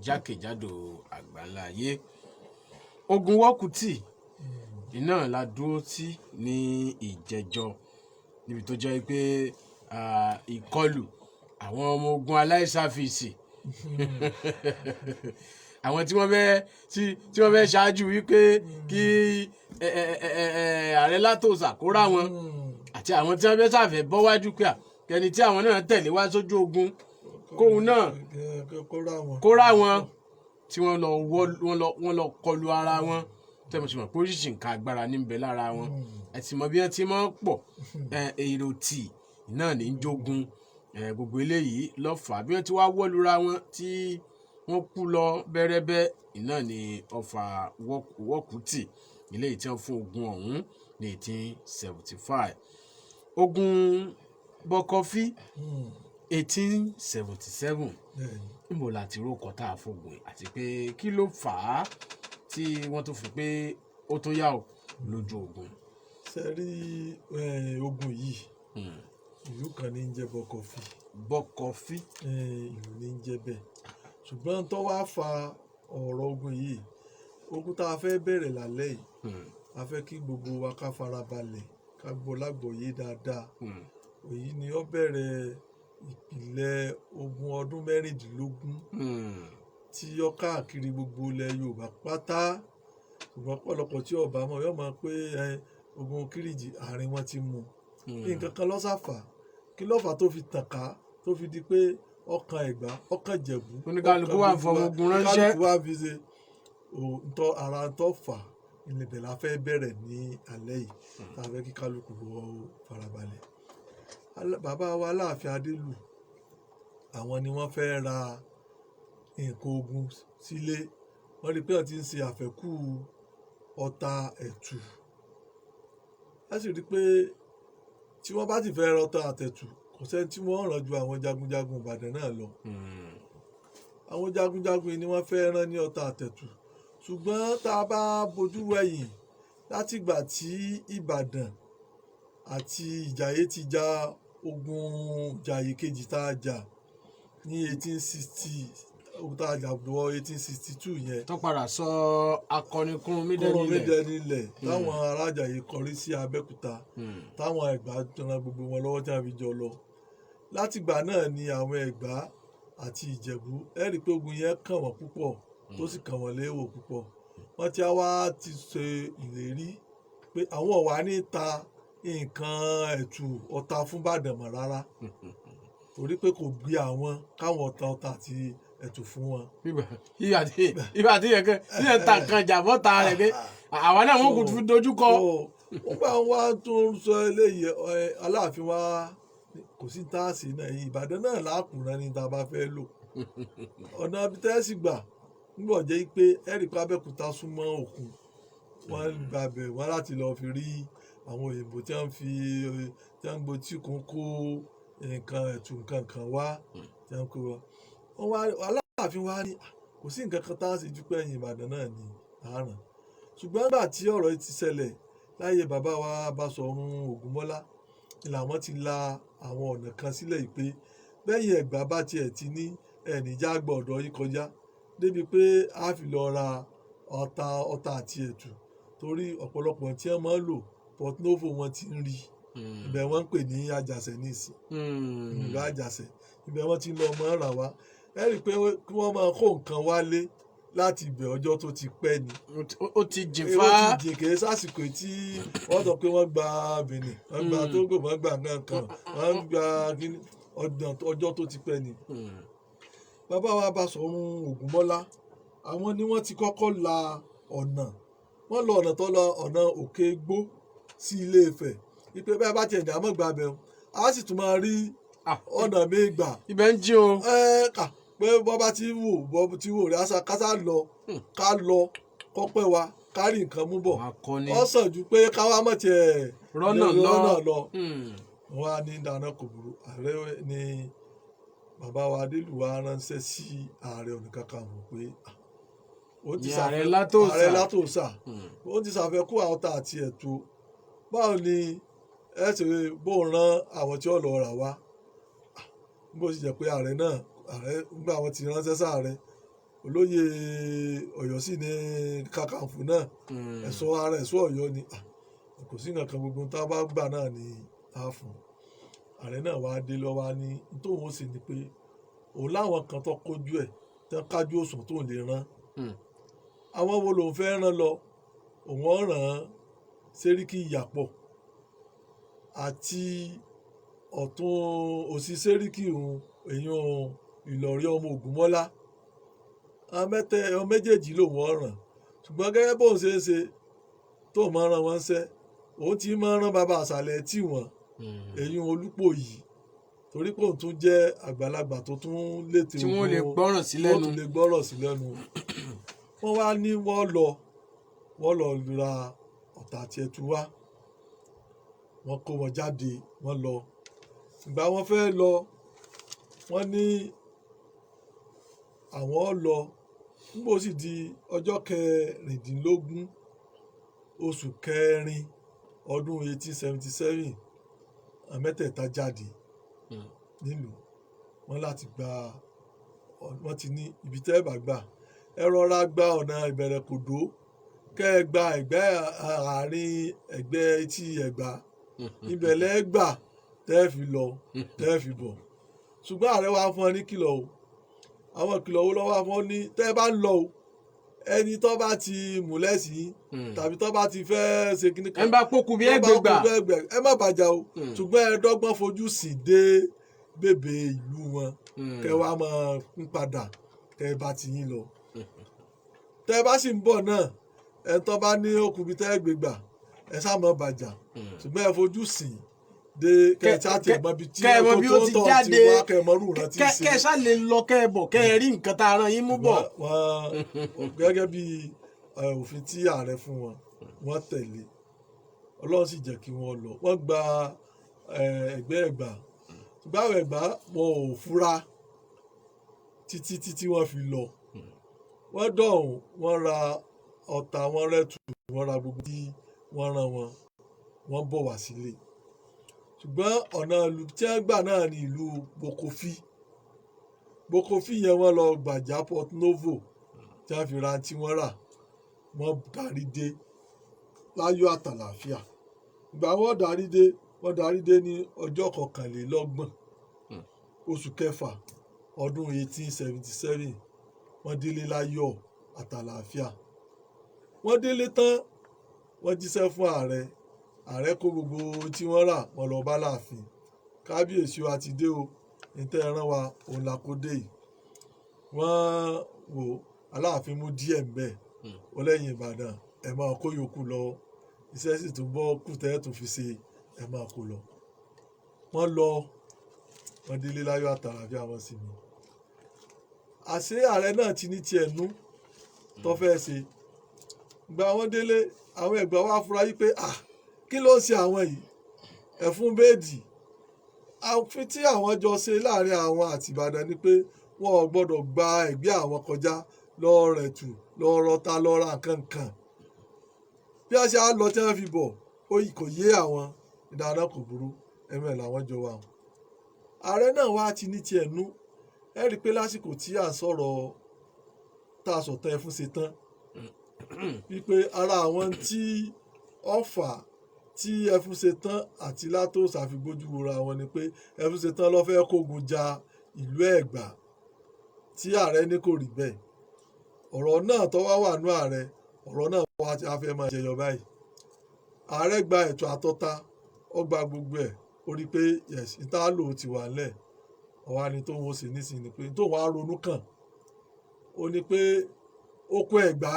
Speaker 1: jákèjádò àgbáńlá ayé. Ogun wọ́kùtì iná la dúró sí ní ìjẹjọ, níbi tó jẹ́ pé ìkọlù àwọn ọmọ ogun aláìsàfíìsì, àwọn tí wọ́n fẹ́ ṣáájú wípé kí ẹ, ẹ, ẹ, ẹ, ẹ, ààrẹ Látòsà kó rà wọn, àti àwọn tí wọ́n fẹ́ sàfẹ́ bọ́ wájú pé à kẹni tí àwọn náà tẹ̀lé wá sójú ogun kóun náà
Speaker 8: kó rà wọn.
Speaker 1: Kó rà wọn, tí wọ́n lọ wọ́ wọ́n lọ kọlu ara wọn. Tẹ́ mo sì mọ̀ pé oríṣiríṣi nǹkan agbára ní ń bẹ lára wọn, ẹ ti mọ bí wọ́n ti máa ń pọ̀, èrò tì náà ní í jogun. Gbogbo eléyìí ló fà á bí wọ́n ti wá wọ́lura wọn tí wọ́n kú lọ bẹ́rẹ́bẹ́. Iná ní ọfà wọ́kùtì eléyìí tí wọ́n fún ogun ọ̀hún ní 1875, ogun Bọkọfí 1877. Níbo la ti rókọ tá a fògùn yìí, àti pé kí ló fà á tí wọ́n tún fi pé ó tún yá o lójú ogun?
Speaker 8: Ṣe rí ogun yìí, ìlú kan ní í jẹ́ Bọkọfí.
Speaker 1: Bọkọfí.
Speaker 8: Ìlú ní í jẹ́ bẹ́ẹ̀, ṣùgbọ́n tó wá fa ọ̀rọ̀ ogun yìí, ogun tá a fẹ́ bẹ̀rẹ̀ lálẹ́ yìí, a fẹ́ kí gbogbo wa ká farabalẹ̀, ká gbọ́ lágbọ̀ọ́yé dáadáa. Èyí ni ó bẹ̀rẹ̀ ìpìlẹ̀ ogun ọdún 16 tí ó káàkiri gbogbo ilẹ̀ Yorùbá pátá. Ṣùgbọ́n pọ̀lọpọ̀ tí ọba mọ̀ yóò mọ̀ pé ogun Kírìjì àárín wọn ti mú nǹkan kan lọ́sàfà. Kí ló fà tó fi tàn ká, tó fi di pé ọkàn Ẹ̀gbá, ọkàn Ìjẹ̀bú?
Speaker 1: Oníkálukú wà
Speaker 8: ọkàn
Speaker 1: fọmọ
Speaker 8: gbogbo wa,
Speaker 1: ogun ránṣẹ́.
Speaker 8: oníkálukú wà fi ṣe ntọ́ ara ntọ́ fà ìlẹ̀bẹ̀ la fẹ́ bẹ̀rẹ̀ ní alẹ́ yìí, tá a fẹ́ kí kálukú wọ́ farabalẹ̀. Bàbá wa Aláàfin Adélù, àwọn ni wọ́n fẹ́ ra nǹkan ogun sílé. Wọ́n rí i pé wọ́n ti ń ṣe àfẹ́kù ọta ẹ̀tù, wọ́n sì rí i pé tí wọ́n bá ti fẹ́ ra ọta àtẹ̀tù, kò sẹ́ni tí wọ́n ràn ju àwọn jagunjagun Ìbàdàn náà lọ. Àwọn jagunjagun yìí ni wọ́n fẹ́ rán ní ọta àtẹ̀tù. Ṣùgbọ́n tá a bá bojú wẹ̀yìn, látìgbà tí Ìbàdàn àti Ìjàyè ti ja ogun Ìjàyè kejì tá a jà ní 1860, ogun tá a jà wọ 1862 yẹn,
Speaker 1: tó padà sọ akọni Kúrúnmí
Speaker 8: Kúrúnmí
Speaker 1: dẹni ilẹ̀.
Speaker 8: Dẹni ilẹ̀, táwọn ará Ìjàyè kọrí sí Abẹ́òkúta, táwọn Ẹ̀gbá ran gbogbo wọn lọ́wọ́ tí wọ́n fi jọ lọ. Látìgbà náà ni àwọn Ẹ̀gbá àti Ìjẹ̀bú, ẹ rí i pé ogun yẹn kàn wọ́n púpọ̀, tó sì kàn wọ́n léèwọ̀ púpọ̀. Wọ́n ti wá ti ṣe ìlérí pé àwọn ò wá ní ta nǹkan ẹ̀tù ọta fún Ìbàdàn mọ́ rárá, torí pé kò gbé àwọn káwọn ọta ọta àti ẹ̀tù fún wọn.
Speaker 1: Ibà tí yẹn kẹ tí yẹn ta nǹkan jà bọ́ta rẹ̀ pé àwa náà wọ́n kò fi dojú kọ.
Speaker 8: So, wọ́n gbà wá tó ń sọ eléyìí, Aláàfin wa kò sí táàsì náà, Ìbàdàn náà láàkùnrin ní tá a bá fẹ́ lò ọ̀nà tẹ́sí gbà nígbà jẹ́ pé ẹ̀rí pé Abẹ́òkúta súnmọ́ òkun, wọ́n gbàbẹ̀ wọ́n láti lọ́ọ́ fi rí àwọn òyìnbó tí wọ́n fi tí wọ́n ń gbó tí kò kó nǹkan ẹ̀tù nǹkan kan wá tí wọ́n kó wá. Wọ́n wá Aláàfin wa ní kò sí nǹkan kan tá a sì ju pé ẹ̀yìn Ìbàdàn náà ní àárọ̀. Ṣùgbọ́n nígbà tí ọ̀rọ̀ yìí ti ṣẹlẹ̀ láyé bàbá wa Basọ̀run Ògúnmọ́lá ni làwọn ti la àwọn ọ̀nà kan sílẹ̀ yìí pé bẹ́yìn Ẹ̀gbá bá tiẹ̀ ti ní ẹ̀ẹ́nì já gbọ́ ọ̀dọ̀ yín kọjá débi pé a fi lọ ra ọta ọta àti ẹ̀tù. Torí ọ̀pọ̀lọpọ̀ tí wọ́n máa ń lò, Port Novo wọ́n ti ń rí. Ibẹ̀ wọ́n ń pè ní Àjàṣẹ̀ nísìn, ìlú Àjàṣẹ̀. Ibẹ̀ wọ́n ti ń lọ mọ́ rà wá. Ẹ rí i pé kí wọ́n máa kó nǹkan wálé láti ibẹ̀, ọjọ́ tó ti pẹ́ ni.
Speaker 1: Ó ti jìn.
Speaker 8: Èrò
Speaker 1: fá.
Speaker 8: ti jìn. Kìí sásìkò tí wọ́n sọ pé wọ́n gba Benin, wọ́n gba Togo, wọ́n gba nǹkan kan, wọ́n gba kíní. Ọjọ́ tó ti pẹ́ ni. Bàbá wa Basọ̀run Ògúnmọ́lá, àwọn ni wọ́n ti kọ́kọ́ la ọ̀nà. Wọ́n lọ ọ̀nà tó lọ ọ̀nà Òkè Igbó sí Ilé Ifẹ̀, ìpè bẹ́ẹ̀ bá tiẹ̀ ní àmọ́ gba abẹ́, a sì tún máa rí ọ̀nà míì gbà.
Speaker 1: Ibẹ̀ ń jí o.
Speaker 8: Ẹ kà pé bọ́ bá ti wò, bọ́ ti wò rí àṣà kásá lọ, ká lọ kọ́pẹ́ wa, ká rí nǹkan mú bọ̀.
Speaker 1: Akọni.
Speaker 8: Ó sàn ju pé káwá mọ̀ tiẹ̀
Speaker 1: rọ́nà lọ.
Speaker 8: Rọ́nà lọ. Wọ́n á ní dáná, kò burú. Ààrẹ ní bàbá wa Adélùwà ránṣẹ́ sí Ààrẹ Ọ̀nà Kakanfò pé ó ti
Speaker 1: Ní
Speaker 8: ṣàfẹ́
Speaker 1: Ààrẹ Látòsà.
Speaker 8: Ààrẹ Látòsà, ó ti ṣàfẹ́kù àwọn tá àti ẹ̀tọ́. Báwo ni ẹ ṣe bó rán àwọn tí ó lọ rà wá? Bó sì jẹ́ pé ààrẹ náà, ààrẹ nígbà wọn ti ránṣẹ́ sáàrẹ, olóyè Ọ̀yọ́ sì ní Kakanfò náà, ẹ̀ṣọ́ ara ẹ̀ṣọ́ Ọ̀yọ́ ni. Kò sí nǹkan kan, gbogbo tá a bá gbà náà ni a fún ààrẹ náà. Wàá dé lọ́wọ́ ní tóun ó sì ní pé òun láwọn kan tó kójú ẹ̀ tán, kájú òsùn tóun lè rán. Àwọn wo lòun fẹ́ rán lọ? Òun ọ̀ràn Sẹ́ríkì Ìyàpọ̀ àti ọ̀tún òsì Sẹ́ríkì òun, èèyàn Ìlọrí ọmọ Ògúnmọ́lá. Àwọn mẹ́tẹ́, àwọn méjèèjì lòun ọ̀ràn. Ṣùgbọ́n gẹ́gẹ́ bóun ṣe ń ṣe tó máa rán wọn ṣẹ́, òun ti máa rán bàbá àṣàlẹ̀ tì wọ́n, èyí Olúpò yìí, torí pé òun tún jẹ́ àgbàlagbà tó tún létè
Speaker 1: tí wọ́n lè gbọ́ràn sí lẹ́nu.
Speaker 8: Wọ́n tún lè gbọ́rọ̀ sí lẹ́nu. Wọ́n wá ní wọ́n lọ ra ọ̀tà àti ẹ̀tù wá. Wọ́n kó wọn jáde, wọ́n lọ. Ìgbà wọ́n fẹ́ lọ, wọ́n ní àwọn lọ. Nígbà ó sì di ọjọ́ 16 oṣù kẹrin ọdún 1877, àwọn mẹ́tẹ̀ẹ̀ta jáde nílùú wọn láti gba. Wọ́n ti ní ibi tẹ́ ẹ bá gbà, ẹ rọra gba ọ̀nà Ìbẹ̀rẹ̀ Kòdó, kẹ́ ẹ gba ẹ̀gbẹ́ àárín ẹ̀gbẹ́ etí Ẹ̀gbá, ibẹ̀ lẹ́ gbà tẹ́ ẹ fi lọ, tẹ́ ẹ fi bọ̀. Ṣùgbọ́n ààrẹ wa fún ọ ní kìlọ̀ o. Àwọn ìkìlọ̀ wo lọ́wọ́ fún ọ ní tẹ́ ẹ bá ń lọ o? Ẹni tó bá ti múlẹ̀ sí tàbí tó bá ti fẹ́ ṣe kíní
Speaker 1: ẹ ń bá pókú bí
Speaker 8: tó bá
Speaker 1: ẹgbẹ́ gbà.
Speaker 8: kú bí ẹgbẹ́, ẹ má bàjá o. Ṣùgbọ́n ẹ dọ́gbọ́n fojú sí dé bèbè ìlú wọn, kẹ wá máa ń padà, kẹ bá ti yín lọ. Tẹ bá sì ń bọ̀ náà, ẹ tó bá ní okùnbi tẹ́ ẹ gbé gbà, ẹ sá má bàjá. Ṣùgbọ́n ẹ fojú sí dé kẹ ẹ ṣáà tiẹ̀ mọ ibi tí
Speaker 1: kẹ ẹ mọ bí ó ti
Speaker 8: tó
Speaker 1: jáde.
Speaker 8: wá, kẹ ẹ mọ irú ìran tí ń ṣe.
Speaker 1: Kẹ ẹ ṣá lè lọ, kẹ ẹ bọ̀, kẹ ẹ rí nǹkan tá a rán yín mú bọ̀.
Speaker 8: Wọ́n gẹ́gẹ́ bí òfin tí ààrẹ fún wọn, wọ́n tẹ̀lé. Ọlọ́run sì jẹ́ kí wọ́n lọ. Wọ́n gba ẹgbẹ́ Ẹ̀gbá, ṣùgbọ́n àwọn Ẹ̀gbá wọn ò fura títí títí wọ́n fi lọ. Wọ́n dọ̀hún, wọ́n ra ọ̀tà, wọ́n rẹ̀tù, wọ́n ra gbogbo tí wọ́n rán wọn, wọ́n bọ̀ wá sílé. Ṣùgbọ́n ọ̀nà ìlú tí wọ́n gbà náà ní ìlú Bokofi. Bokofi yẹn, wọ́n lọ gbàjá Port Novo tí wọ́n fi ra tí wọ́n rà. Wọ́n darí dé láyọ̀ àtàlàáfíà. Ìgbà wọ́n darí dé, wọ́n darí dé ní ọjọ́ 21 oṣù kẹfà ọdún 1877. Wọ́n délé láyọ̀ àtàlàáfíà. Wọ́n délé tán, wọ́n jíṣẹ́ fún ààrẹ. Ààrẹ kó gbogbo ohun tí wọ́n rà, wọ́n lọ bá láàfin. Kábíyèsí wa ti dé o, ní tẹ́ ẹ rán wa òun la kó dé yìí. Wọ́n wò, Aláàfin mú díẹ̀ ńbẹ̀. Ó lẹ́yìn Ìbàdàn, ẹ̀ máa kó yòókù lọ, iṣẹ́ sì tún bọ́ kù tẹ́ ẹ̀ tún fi ṣe, ẹ̀ máa kó lọ. Wọ́n lọ, wọ́n délé láyọ̀ àtàlàáfíà, wọn sì mí. Àṣé ààrẹ náà ti ní tiẹ̀ nú tó fẹ́ ṣe. Gba wọn délé, àwọn Ẹ̀gbá wa fura yí pé, ah, kí ló ń ṣe àwọn yìí? Ẹ̀fún bẹ́ẹ̀dì àfin tí àwọn jọ ṣe láàrin àwọn àti Ìbàdàn ni pé wọn ò gbọ́dọ̀ gba ẹ̀gbẹ́ àwọn kọjá lọ́ọ́ rẹ̀ tù, lọ́ọ́ rọta, lọ́ọ́ ra nǹkan kan. Bí a ṣe á lọ tí wọ́n fi bọ̀, ó kò yé àwọn. Ìdáná kò burú, ẹ̀mẹ́ làwọn jọ wà. Ààrẹ náà wá ti ní tiẹ̀ nú. Ẹ rí i pé lásìkò tí à ń sọ̀rọ̀ tá a sọ̀tàn ẹfún ṣe tán. Wípé ara àwọn tí ọ̀fà tí Ẹfúnṣetán àti Látòósà fi gbójú wora wọn ni pé Ẹfúnṣetán ló fẹ́ kógun ja ìlú Ẹ̀gbá, tí ààrẹ ní kò rí bẹ́ẹ̀. Ọ̀rọ̀ náà tó wá wà nú ààrẹ, ọ̀rọ̀ náà wá ti a fẹ́ máa jẹyọ báyìí. Ààrẹ gba ètò àtọ́ta, ó gba gbogbo ẹ̀, ó rí i pé yes, ìta lò ó ti wà ńlẹ̀. Ọ̀wá ni tó ń wọ́n sí nísìnyí ni pé tó wàá ronú kàn ó ní pé oko Ẹ̀gbá,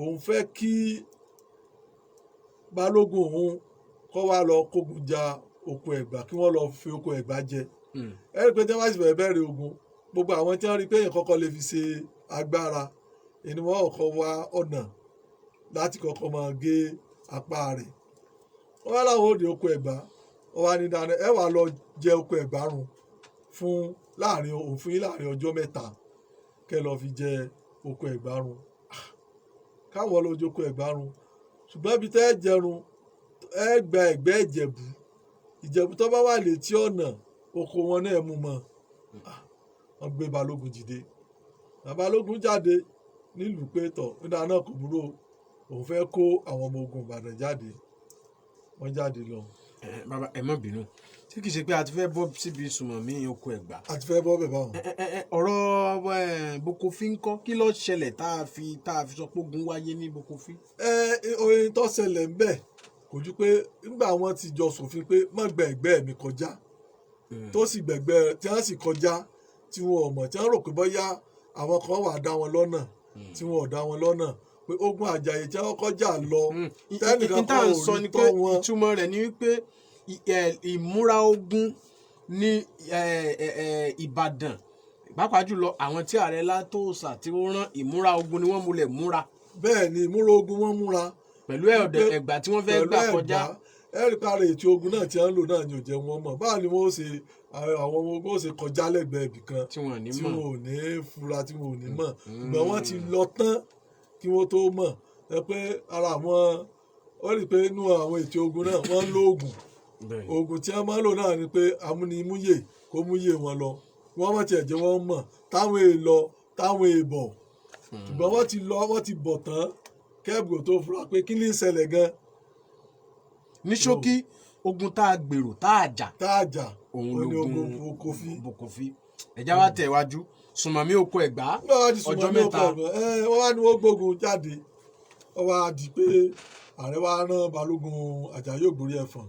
Speaker 8: òun fẹ́ kí balógun òun kọ́ wá lọ kógun ja oko Ẹ̀gbá, kí wọ́n lọ fi oko Ẹ̀gbá jẹ. Ẹ rí i pé tí wọ́n bá sì fẹ́ bẹ̀rẹ̀ ogun, gbogbo àwọn tí wọ́n rí i pé èèyàn kọ́kọ́ lè fi ṣe agbára ẹni, wọ́n kọ́kọ́ wá ọ̀nà láti kọ́kọ́ máa gé apá rẹ̀. Wọ́n wá láwọn òde oko Ẹ̀gbá, wọ́n wá ní dáná ẹ wà lọ jẹ oko Ẹ̀gbá run fún láàrin òfin láàrin ọjọ́ 3, kẹ́ lọ fi jẹ oko Ẹ̀gbá run. Káwọn lọ jẹ oko Ẹ̀gbá run, ṣùgbọ́n ibi tẹ́ ẹ jẹrun, ẹ gba ẹ̀gbẹ́ Ìjẹ̀bú. Ìjẹ̀bú tó bá wà létí ọ̀nà oko wọn náà mú mọ́. Wọ́n gbé balógun dìde. Balógun jáde nílùú pé tọ̀ nígbà náà kò burú o, òun fẹ́ kó àwọn ọmọ ogun Ìbàdàn jáde. Wọ́n jáde lọ.
Speaker 1: Bàbá, ẹ má bínú, tí kìí ṣe pé a ti fẹ́ bọ́ síbi Sùmọ̀mí oko Ẹ̀gbá?
Speaker 8: A ti fẹ́ bọ́ bẹ̀ báwọn.
Speaker 1: Ọ̀rọ̀ Bokofi ńkọ́? Kí ló ṣẹlẹ̀ tá a fi sọ pé ogun wáyé ní Bokofi?
Speaker 8: Ẹ oyin tó ṣẹlẹ̀ ń bẹ̀ kò ju pé nígbà wọn ti jọ ṣòfin pé má gba ẹ̀gbẹ́ mi kọjá, tó sì gbẹ̀gbẹ́ tí wọ́n sì kọjá, tí wọn ò mọ̀, tí wọ́n rò pé bóyá àwọn kan wà dá wọn lọ́nà, tí wọn ò dá wọn lọ́nà, pé ogun Àjàyè tí wọ́n kọjá lọ, tẹ́nìkan
Speaker 1: tá à
Speaker 8: kan
Speaker 1: ń
Speaker 8: ò
Speaker 1: sọ
Speaker 8: rí
Speaker 1: ni pé
Speaker 8: tọ́ wọn.
Speaker 1: Ìtumọ̀ rẹ̀ ni wípé ìmúra ogun ní Ìbàdàn, pàápàá jùlọ àwọn tí ààrẹ Látòósà tí ó rán, ìmúra ogun ni wọ́n múlẹ̀ múra.
Speaker 8: Bẹ́ẹ̀ ni, ìmúra ogun wọ́n múra.
Speaker 1: Pẹ̀lú ẹ̀ọ̀dẹ̀ Ẹ̀gbá tí wọ́n fẹ́
Speaker 8: pẹ̀lú
Speaker 1: gbà kọjá.
Speaker 8: Ẹ̀gbá. Ẹ̀rí parí ètò ogun náà tí wọ́n ń lò náà ni ò jẹ́ wọn mọ̀ báwo ni wọ́n ó ṣe, àwọn ọmọ ogun ó ṣe kọjá lẹ́gbẹ̀ẹ́ ibì kan
Speaker 1: tí wọ́n ní
Speaker 8: tí
Speaker 1: mọ̀.
Speaker 8: wọn ò ní fura, tí wọn ò ní mọ̀. Ṣùgbọ́n wọ́n ti lọ tán kí wọ́n tó mọ̀. Ẹ pé ara àwọn, ó rí i pé inú àwọn ètò ogun náà wọ́n ń lo oògùn. Oògùn tí wọ́n máa ń lò náà ni pé amúnimúyè kó múyè wọn lọ, wọ́n mọ̀ tiẹ̀ jẹ́ wọ́n mọ̀ táwọn èèlọ táwọn èèbọ̀. Ṣùgbọ́n wọ́n ti lọ, wọ́n ti bọ̀ tán kẹ́ẹ̀bù tó fura pé kí ní ń ṣẹlẹ̀ gan.
Speaker 1: Ní ṣókí, ogun tá a gbèrò tá a jà,
Speaker 8: tá a jà,
Speaker 1: òun
Speaker 8: ó ní
Speaker 1: lógun
Speaker 8: ogun Kofi.
Speaker 1: Bokofi. Ẹ̀já wa tẹ̀ wájú, Sùmọ̀mí oko Ẹ̀gbá.
Speaker 8: Nígbà wá di
Speaker 1: ọjọ́
Speaker 8: Sùmọ̀mí
Speaker 1: 3.
Speaker 8: Oko Ẹ̀gbá, ẹ wọ́n wá ní wọ́n gbógun jáde. Wọ́n wá di pé ààrẹ wa rán balógun Àjàyí Ògbórí Ẹ̀fọ̀n,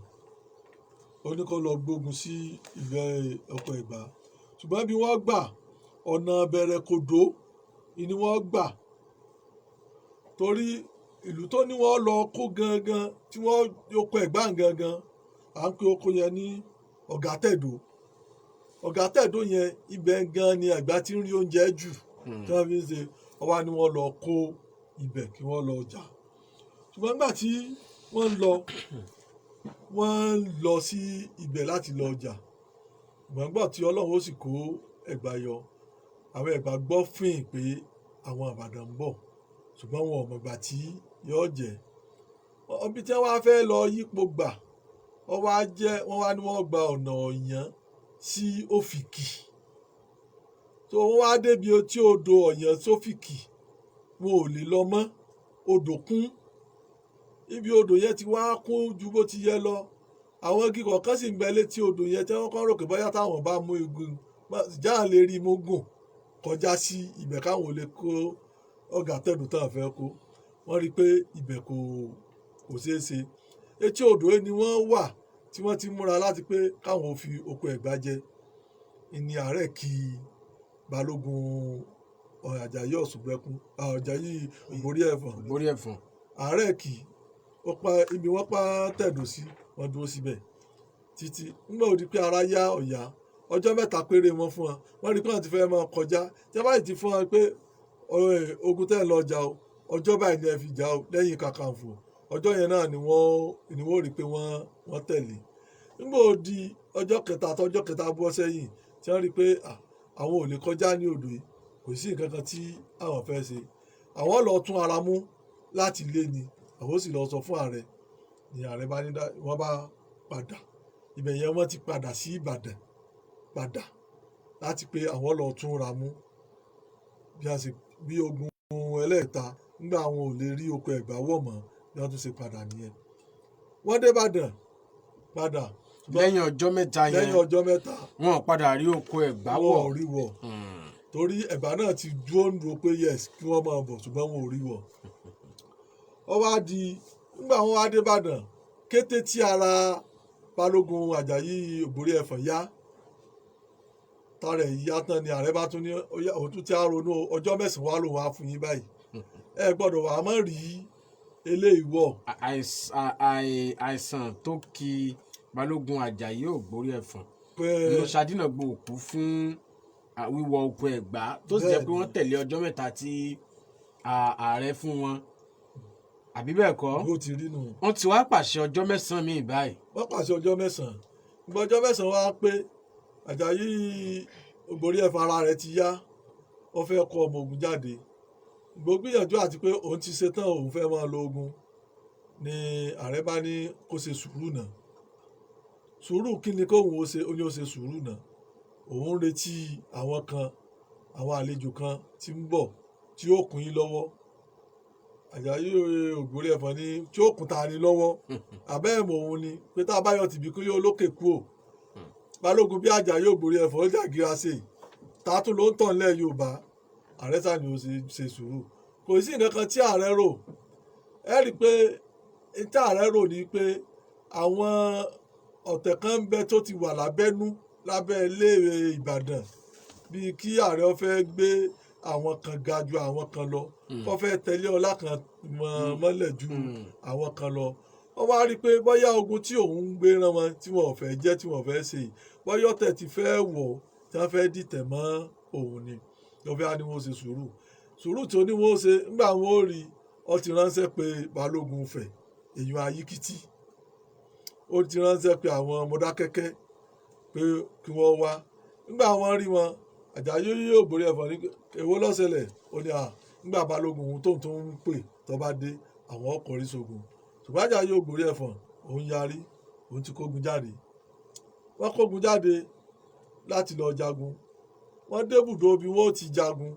Speaker 8: ó ní kó lọ gbógun sí ìlú oko Ẹ̀gbá. Ṣùgbọ́n bí wọ́n gbà ọ̀nà bẹ̀rẹ̀ kòdó ni wọ́n gbà, torí ìlú tó ní wọ́n lọ kó gangan tí wọ́n oko Ẹ̀gbá gangan, à ń pe oko yẹn ní Ọ̀gátẹ̀dó. Ọ̀gátẹ̀dó yẹn, ibẹ̀ gan ni Ẹ̀gbá ti ń rí oúnjẹ jù tí wọ́n fi ń ṣe. Ọwọ́ ni wọ́n lọ kó ibẹ̀ kí wọ́n lọ jà. Ṣùgbọ́n nígbà tí wọ́n ń lọ, wọ́n ń lọ sí ibẹ̀ láti lọ jà. Ṣùgbọ́n nígbà tí Ọlọ́run ó sì kó Ẹ̀gbá yọ, àwọn Ẹ̀gbá gbọ́ fín pé àwọn Ìbàdàn ń bọ̀, ṣùgbọ́n wọn ò mọ̀gbà tí yóò jẹ́. Ibi tí wọ́n wá fẹ́ lọ yípo gbà, wọ́n wá jẹ́ wọ́n wá ní wọ́n gba ọ̀nà Ọ̀yàn sí Òfìkì. Tó wọ́n wá débi etí odò Ọ̀yàn sófìkì, wọn ò lè lọ mọ́, odò kún. Ibi odò yẹn ti wá kún ju bó ti yẹ lọ. Àwọn igi kọ̀ọ̀kan sì ń bẹ létí odò yẹn tí wọ́n kọ́ rò pé bóyá táwọn bá mú igun já lè rí mú gùn kọjá sí ibẹ̀, káwọn ò lè kó ọ̀gá tẹ̀dù tán fẹ́ kó. Wọ́n rí i pé ibẹ̀ kò ṣeé ṣe. Etí odò yìí ni wọ́n wà tí wọ́n ti múra láti pé káwọn ò fi oko Ẹ̀gbá jẹ. Ìní àárẹ̀ kí balógun Àjàyí Ọ̀ṣùngbẹ́kún, Àjàyí Ògbórí Ẹ̀fọ̀n.
Speaker 1: Ògbórí Ẹ̀fọ̀n.
Speaker 8: Àárẹ̀ kì ó pa ibi wọ́n pa tẹ̀dó sí, wọ́n dúró síbẹ̀ títí nígbà ó di pé ara yá ọ̀yá. Ọjọ́ 3 péré wọn fún wọn. Wọ́n rí i pé wọ́n ti fẹ́ máa kọjá. Tí wọ́n bá sì ti fún wọn pé ogun tẹ́ ẹ lọ jà o, ọjọ́ báyìí ni ẹ fi jà o lẹ́yìn Kakanfò, ọjọ́ yẹn náà ni wọ́n rí i pé wọ́n tẹ̀lé. Nígbà ó di ọjọ́ kẹta, tọjọ́ kẹta bọ́ sẹ́yìn, tí wọ́n rí i pé àwọn ò lè kọjá ní odò yìí, kò sí nǹkan kan tí àwọn fẹ́ ṣe, àwọn lọ tún ara mú láti lé ni, àwọn ó sì lọ sọ fún ààrẹ. Ni ààrẹ bá ní wọ́n bá padà. Ibẹ̀ yẹn wọ́n ti padà sí Ìbàdàn padà láti pé àwọn lọ tún ra mú bí a sì bí ogun ẹlẹ́ẹ̀ta. Nígbà àwọn ò lè rí oko Ẹ̀gbá wọ̀ mọ́, bí wọ́n tún ṣe padà nìyẹn. Wọ́n dé Ìbàdàn padà.
Speaker 1: Lẹ́yìn ọjọ́ 3 yẹn.
Speaker 8: Lẹ́yìn ọjọ́ 3.
Speaker 1: Wọn ò padà rí oko Ẹ̀gbá
Speaker 8: Wọn
Speaker 1: wọ̀.
Speaker 8: ò rí wọ̀, torí Ẹ̀gbá náà ti dúró ń dúró pé yes, kí wọ́n máa bọ̀, ṣùgbọ́n wọn ò rí wọ̀. Ó wá di nígbà wọn wá dé Ìbàdàn, kété tí ara Balógun Àjàyí Ògbórí Ẹ̀fọ̀n yá, tara ẹ̀ yá tán, ni ààrẹ bá tún ní ó yá, òun tún ti á ronú ọjọ́ 9 wá lòun á fún yín báyìí, ẹ gbọ́dọ̀ wà á mọ̀ rí eléyìí wọ̀.
Speaker 1: Àìsàn tó ki Balógun Àjàyí Ògbórí Ẹ̀fọ̀n
Speaker 8: pé
Speaker 1: ló ṣàdínàgbò òkú fún wíwọ oko Ẹ̀gbá, tó sì jẹ́ pé wọ́n tẹ̀lé ọjọ́ 3 tí ààrẹ fún wọn, àbí bẹ́ẹ̀ kọ́?
Speaker 8: Bó ti rí nù.
Speaker 1: Wọ́n ti wá pàṣẹ ọjọ́ 9 míì báyìí.
Speaker 8: Wọ́n pàṣẹ ọjọ́ 9. Ìgbà ọjọ́ 9 wá pé, Àjàyí Ògbórí Ẹ̀fọ̀n ara rẹ̀ ti yá, ó fẹ́ kó ọmọ ogun jáde. Ìgbò gbìyànjú àti pé òun ti ṣetán, òun fẹ́ máa lo ogun, ni ààrẹ bá ní kó ṣe sùúrù náà. Sùúrù kí ni kóun ó ṣe? Ó ní ó ṣe sùúrù náà, òun ń retí àwọn kan, àwọn àlejò kan tí ń bọ̀ tí ó kún yín lọ́wọ́. Àjàyí Ògbórí Ẹ̀fọ̀n ní tí ó kún ta ni lọ́wọ́? Àbẹ́ ẹ̀mọ̀ òun ni pé tá a bá yọ tìbí kí yóò lókè kú ò Balógun bí Àjàyí Ògbórí Ẹ̀fọ̀n ó jàgíra sí i, ta tún ló ń tàn lẹ́ Yorùbá. Ààrẹ sá ni ó ṣe sùúrù. Kò sí nǹkan kan tí ààrẹ rò. Ẹ rí i pé tí ààrẹ rò ni pé àwọn ọ̀tẹ̀ kan ń bẹ tó ti wà lábẹ́nú lábẹ́ ilé Ìbàdàn, bíi kí ààrẹ ó fẹ́ gbé àwọn kan ga ju àwọn kan lọ, kó fẹ́ tẹ̀lé ọlá kan mọ́lẹ̀ ju àwọn kan lọ. Wọ́n wá rí i pé bóyá ogun tí òun ń gbé rán wọn, tí wọn ò fẹ́ jẹ́, tí wọn ò fẹ́ ṣe yìí, bóyá ọ̀tẹ̀ ti fẹ́ wọ̀ tí wọ́n fẹ́ dìtẹ̀ mọ́ òun ni. Lọ́fẹ́ á ní wọ́n ṣe sùúrù. Sùúrù tí ó ní wọ́n ṣe, ńgbà wọn ò rí, ó ti ránṣẹ́ pé Balógun Ifẹ̀, èèyàn Ayíkítí, ó ti ránṣẹ́ pé àwọn Mọdákẹ́kẹ́ pé kí wọ́n wá. Ńgbà wọ́n rí wọn, Àjàyí Ògbórí Ẹ̀fọ̀n ní èwo ló ṣẹlẹ̀? Ó ní à ńgbà Balógun òun tóun tó ń pè tó bá dé, àwọn ọkọ̀ rí sógun. Ṣùgbọ́n Àjàyí Ògbórí Ẹ̀fọ̀n òun yarí, òun ti kógun jáde. Wọ́n kógun jáde láti lọ jagun. Wọ́n débùdó bí wọ́n ti jagun,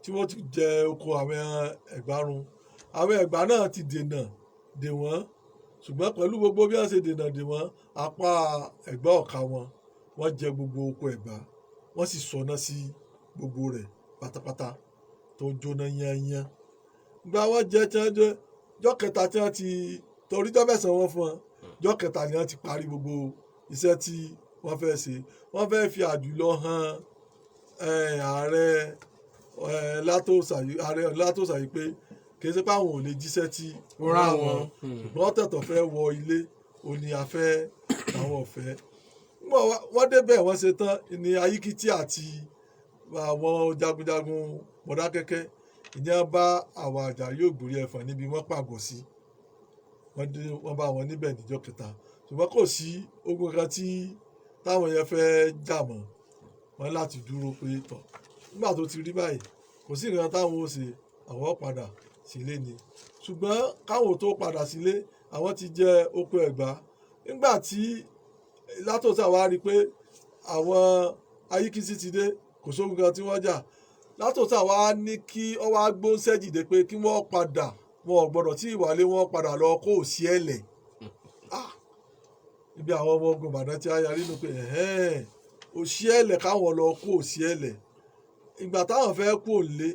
Speaker 8: tí wọ́n ti jẹ oko àwọn Ẹ̀gbá run. Àwọn Ẹ̀gbá náà ti dènà dè wọ́n, ṣùgbọ́n pẹ̀lú gbogbo bí wọ́n ṣe dènà dè wọ́n, apá Ẹ̀gbá ọ̀ka wọn, wọ́n jẹ gbogbo oko Ẹ̀gbá, wọ́n sì sọná sí gbogbo rẹ̀ pátápátá tó jóná yányán. Gba wọ́n jẹ tí wọ́n jẹ jọ́ kẹta tí wọ́n ti torí jọ́ 9 wọ́n fún wọn, jọ́ kẹta ni wọ́n ti parí gbogbo iṣẹ́ tí wọ́n fẹ́ ṣe. Wọ́n fẹ́ fi àjùlọ hàn ààrẹ Látòsà yìí, ààrẹ Látòsà yìí, pé kì í ṣe pé àwọn ò lè jíṣẹ́ tí
Speaker 1: Ó rán wọn.
Speaker 8: ṣùgbọ́n tẹ̀tọ̀ fẹ́ wọ ilé ó ní afẹ́ àwọn ọ̀fẹ́. Nígbà wọ́n débẹ̀, wọ́n ṣe tán ní Ayíkítí àti àwọn jagunjagun Mọdákẹ́kẹ́, ìyẹn bá àwọn Àjàyí Ògbórí Ẹ̀fọ̀n níbi wọ́n pàgọ́ sí. Wọ́n dé, wọ́n bá wọn níbẹ̀ níjọ́ kẹta, ṣùgbọ́n kò sí ogun kan tí táwọn yẹn fẹ́ jà mọ́ wọn láti dúró pé tọ̀. Nígbà tó ti rí báyìí, kò sí nǹkan táwọn ó ṣe, àwọn padà sílé ni. Ṣùgbọ́n káwọn tó padà sílé, àwọn ti jẹ oko Ẹ̀gbá. Nígbà tí Látòsà wá rí i pé àwọn Ayíkísí ti dé, kò sógun kan tí wọ́n jà, Látòsà wá ní kí wọ́n wá gbóńsẹ́ dìde pé kí wọ́n padà, wọn ò gbọ́dọ̀ tí ìwálé, wọn padà lọ kó òsì ẹ̀lẹ̀. Ibi àwọn ọmọ ogun Ìbàdàn ti á yarí nù pé òsì ẹ̀lẹ̀, káwọn lọ kó òsì ẹ̀lẹ̀. Ìgbà táwọn fẹ́ kú òǹlé,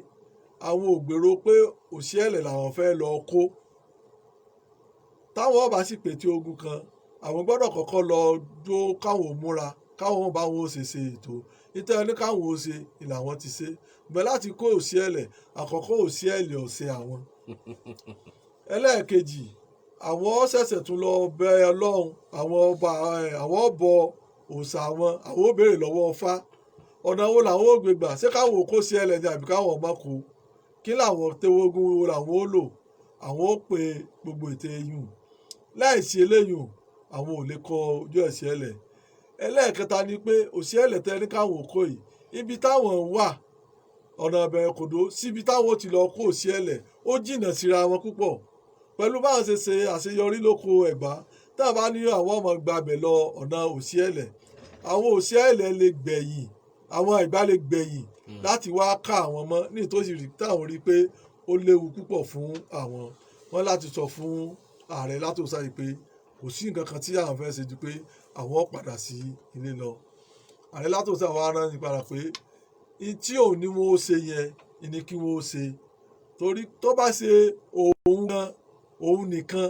Speaker 8: àwọn ò gbèrò pé òsì ẹ̀lẹ̀ làwọn fẹ́ lọ kó. Táwọn ọba sì pète ogun kan, àwọn gbọ́dọ̀ kọ́kọ́ lọ dúró, káwọn ò múra, káwọn bá wọn ò ṣe ṣe ètò nítorí ní káwọn ò ṣe ni làwọn ti ṣe gbẹ láti kó òsì ẹ̀lẹ̀. Àkọ́kọ́, òsì ẹ̀lẹ̀ ọ̀sẹ̀ àwọn. Ẹlẹ́ẹ̀kejì, àwọn ṣẹ̀ṣẹ̀ tún lọ bẹ Ọlọ́run, àwọn ọba àwọn ọbọ òòṣà àwọn, àwọn ó béèrè lọ́wọ́ Ọfá ọ̀nà wo làwọn ò gbé gbà, ṣé káwọn ò kó sí ẹlẹ̀ ni àbí káwọn ọmọ kó, kí làwọn tewógún wo làwọn ó lò. Àwọn ó pe gbogbo ètè eyín láìsí eléyùn, àwọn ò lè kọ ojú ẹ̀sìn ẹlẹ̀. Ẹlẹ́ẹ̀kẹta ni pé òsì ẹlẹ̀ tẹ́ ní káwọn ò kó yìí, ibi táwọn wà, ọ̀nà ìbẹ̀rẹ̀ kòdó síbi táwọn ò ti lọ kó òsì ẹlẹ̀, ó jìnnà síra wọn púpọ̀. Pẹ̀lú báwọn ṣe ṣe àṣeyọrí lóko Ẹ̀gbá, tá a bá ní àwọn ọmọ gbàbẹ̀ lọ ọ̀nà òsì ẹlẹ̀, àwọn òsì ẹlẹ̀ lè gbẹ̀yìn, àwọn Ẹ̀gbá lè gbẹ̀yìn láti wá ká àwọn mọ́ ní ìtòsí rí táwọn rí pé Ó léwu púpọ̀ fún àwọn. Wọ́n láti sọ fún ààrẹ Látòsá yìí pé kò sí nǹkan kan tí àwọn fẹ́ ṣe ju pé àwọn ó padà sí ilé lọ. Ààrẹ Látòsá wa rán ní padà pé n tí òun ní wọn ó ṣe yẹn ni kí wọn ó ṣe, torí tó bá ṣe òun gan, òun nìkan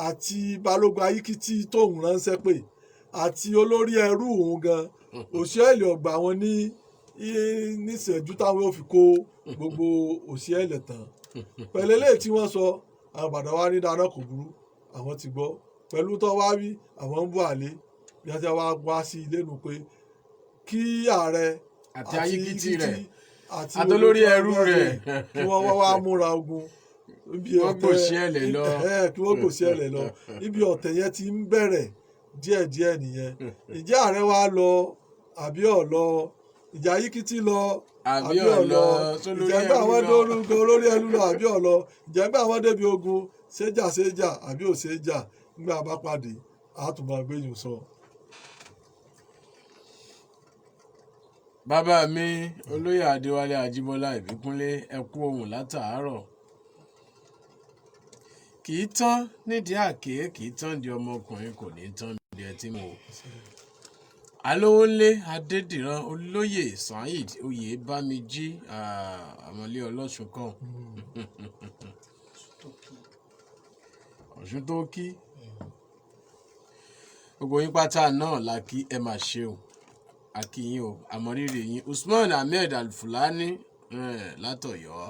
Speaker 8: àti balógun Ayíkítí tóun ránṣẹ́ pé àti olórí ẹrú òun gan, òṣèlú ọgbà wọn ní níṣẹ́jú táwọn ò fi kó gbogbo òṣèlú tán. Pẹ̀lú eléyìí tí wọ́n sọ, àwọn bàdà wa ní dáná kò burú, àwọn ti gbọ́ pẹ̀lú tó wá wí, àwọn ń bọ̀ àlé bí wọ́n ti wá wá sí ilé nu pé kí ààrẹ
Speaker 1: àti Ayíkítí rẹ̀
Speaker 8: àti
Speaker 1: àtolórí ẹrú rẹ̀
Speaker 8: kí wọ́n wá wá múra ogun ibi
Speaker 1: Wọ́n gbòṣì ẹ̀lẹ̀ lọ.
Speaker 8: Kí wọ́n gbòṣì ẹ̀lẹ̀ lọ. Ibi ọ̀tẹ̀ yẹn ti ń bẹ̀rẹ̀ díẹ̀díẹ̀ nìyẹn. Ìjẹ́ ààrẹ wa lọ àbí ọ̀ lọ? Ìjà Ayíkítí lọ
Speaker 1: àbí ọ̀ lọ? Sólórí
Speaker 8: Ìjẹ́ gbà
Speaker 1: ẹrú
Speaker 8: wọ́n
Speaker 1: lọ?
Speaker 8: dórúkọ olórí ẹrú lọ àbí ọ̀ lọ? Ìjẹ́ gbà wọ́n débi ogun séjà séjà àbí ò séjà? Nígbà bá pàdé, àtúmọ̀ gbẹ̀yìn sọ.
Speaker 1: Bàbá mi olóyè Adéwálé Ajíbọ́lá Ìbíkúnlé, ẹ kú ohùn látàárọ̀. Kì í tán nídìí àké, kì í tán di ọmọkùnrin, kò ní tán nídìí ẹtí mo. Alówólé Adédìran olóyè Saheed Oyèbámijí, ọmọlé ọlọ́sùn kan Ọ̀ṣun tó kí gbogbo yín pátá náà la kí. Ẹ máa ṣe o, a kí yín o, àmọ̀rírì yín. Usman Ahmed Alfulani látọ̀yọ́.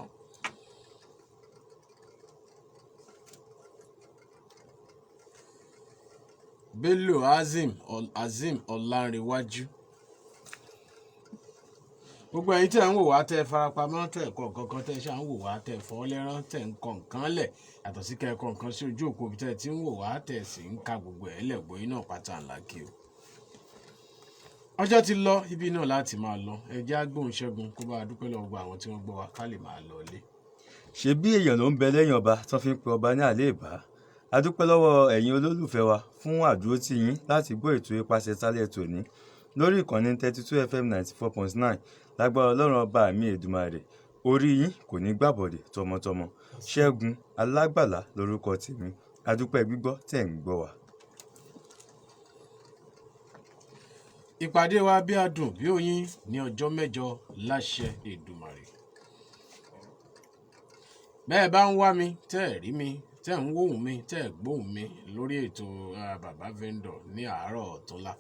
Speaker 1: Bello Azim Azim Ọlánrewájú, gbogbo ẹ̀yin tẹ́ ń wò wá, tẹ́ farapamọ́, tẹ́ kọ nǹkan kan, tẹ́ ṣáà ń wò wá, tẹ́ fọ́ lẹ́rán, tẹ́ ń kọ nǹkan lẹ̀, yàtọ̀ sí kẹ́ ẹ kọ nǹkan sí ojú òpó ibi tẹ́ ti ń wò wá, tẹ́ sì ń ka gbogbo ẹ̀ lẹ́gbọ̀n yín náà pátá ńlá kí o. Ọjọ́ ti lọ, ibi náà láti máa lọ. Ẹ jẹ́ á gbóhùn Ṣẹ́gun kó bá a dúpẹ́ lọ́wọ́ gbogbo àwọn tí wọ́n gbọ́ wa ká lè máa lọ ilé.
Speaker 10: Ṣe bí èèyàn ló ń bẹ lẹ́yìn ọba tó fi ń pe ọba ní àléèbá. A dúpẹ́ lọ́wọ́ ẹ̀yin olólùfẹ́ wa fún àdúrótì yín láti gbọ́ ètò Ipasẹ̀ Tálẹ̀ tòní lórí ìkànnì 32 FM 94.9. Lágbára Ọlọ́run ọba mi Èdùmàrè, orí yín kò ní gbàbọ̀dẹ̀ tọmọtọmọ. Ṣẹ́gun Alágbàlá lórúkọ tèmi. A dúpẹ́ gbígbọ́ tẹ̀ ń gbọ́ wa.
Speaker 1: Ìpàdé wa bí adùn bí oyin ní ọjọ́ 8 láṣẹ Èdùmàrè. Bẹ́ẹ̀ bá ń wá mi tẹ́ ẹ̀ rí mi, tẹ́ ẹ̀ ń wóhùn mi, tẹ́ ẹ̀ gbóhùn mi lórí ètò Bàbá Vendor ní àárọ̀ ọ̀túnla,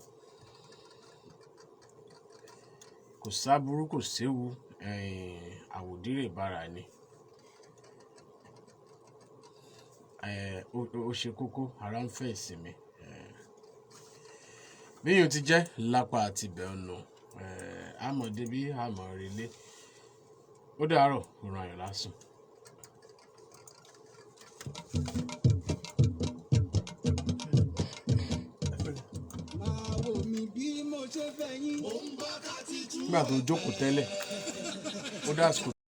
Speaker 1: kò sáburú, kò séwu, àwòdìrè bára ni. Ó ṣe kókó, ara ń fẹ́ ìsinmi. Bí yóò ti jẹ́ lápá àti ibẹ̀ ọ̀nà, àmọ̀ débí àmọ̀ relé. Ó dàárọ̀, òrùn ayọ̀ lásùn.
Speaker 2: Máa wò mí bí mo ṣe fẹ́ yín.
Speaker 1: Nígbà tó jókòó tẹ́lẹ̀, ó dàsìkò.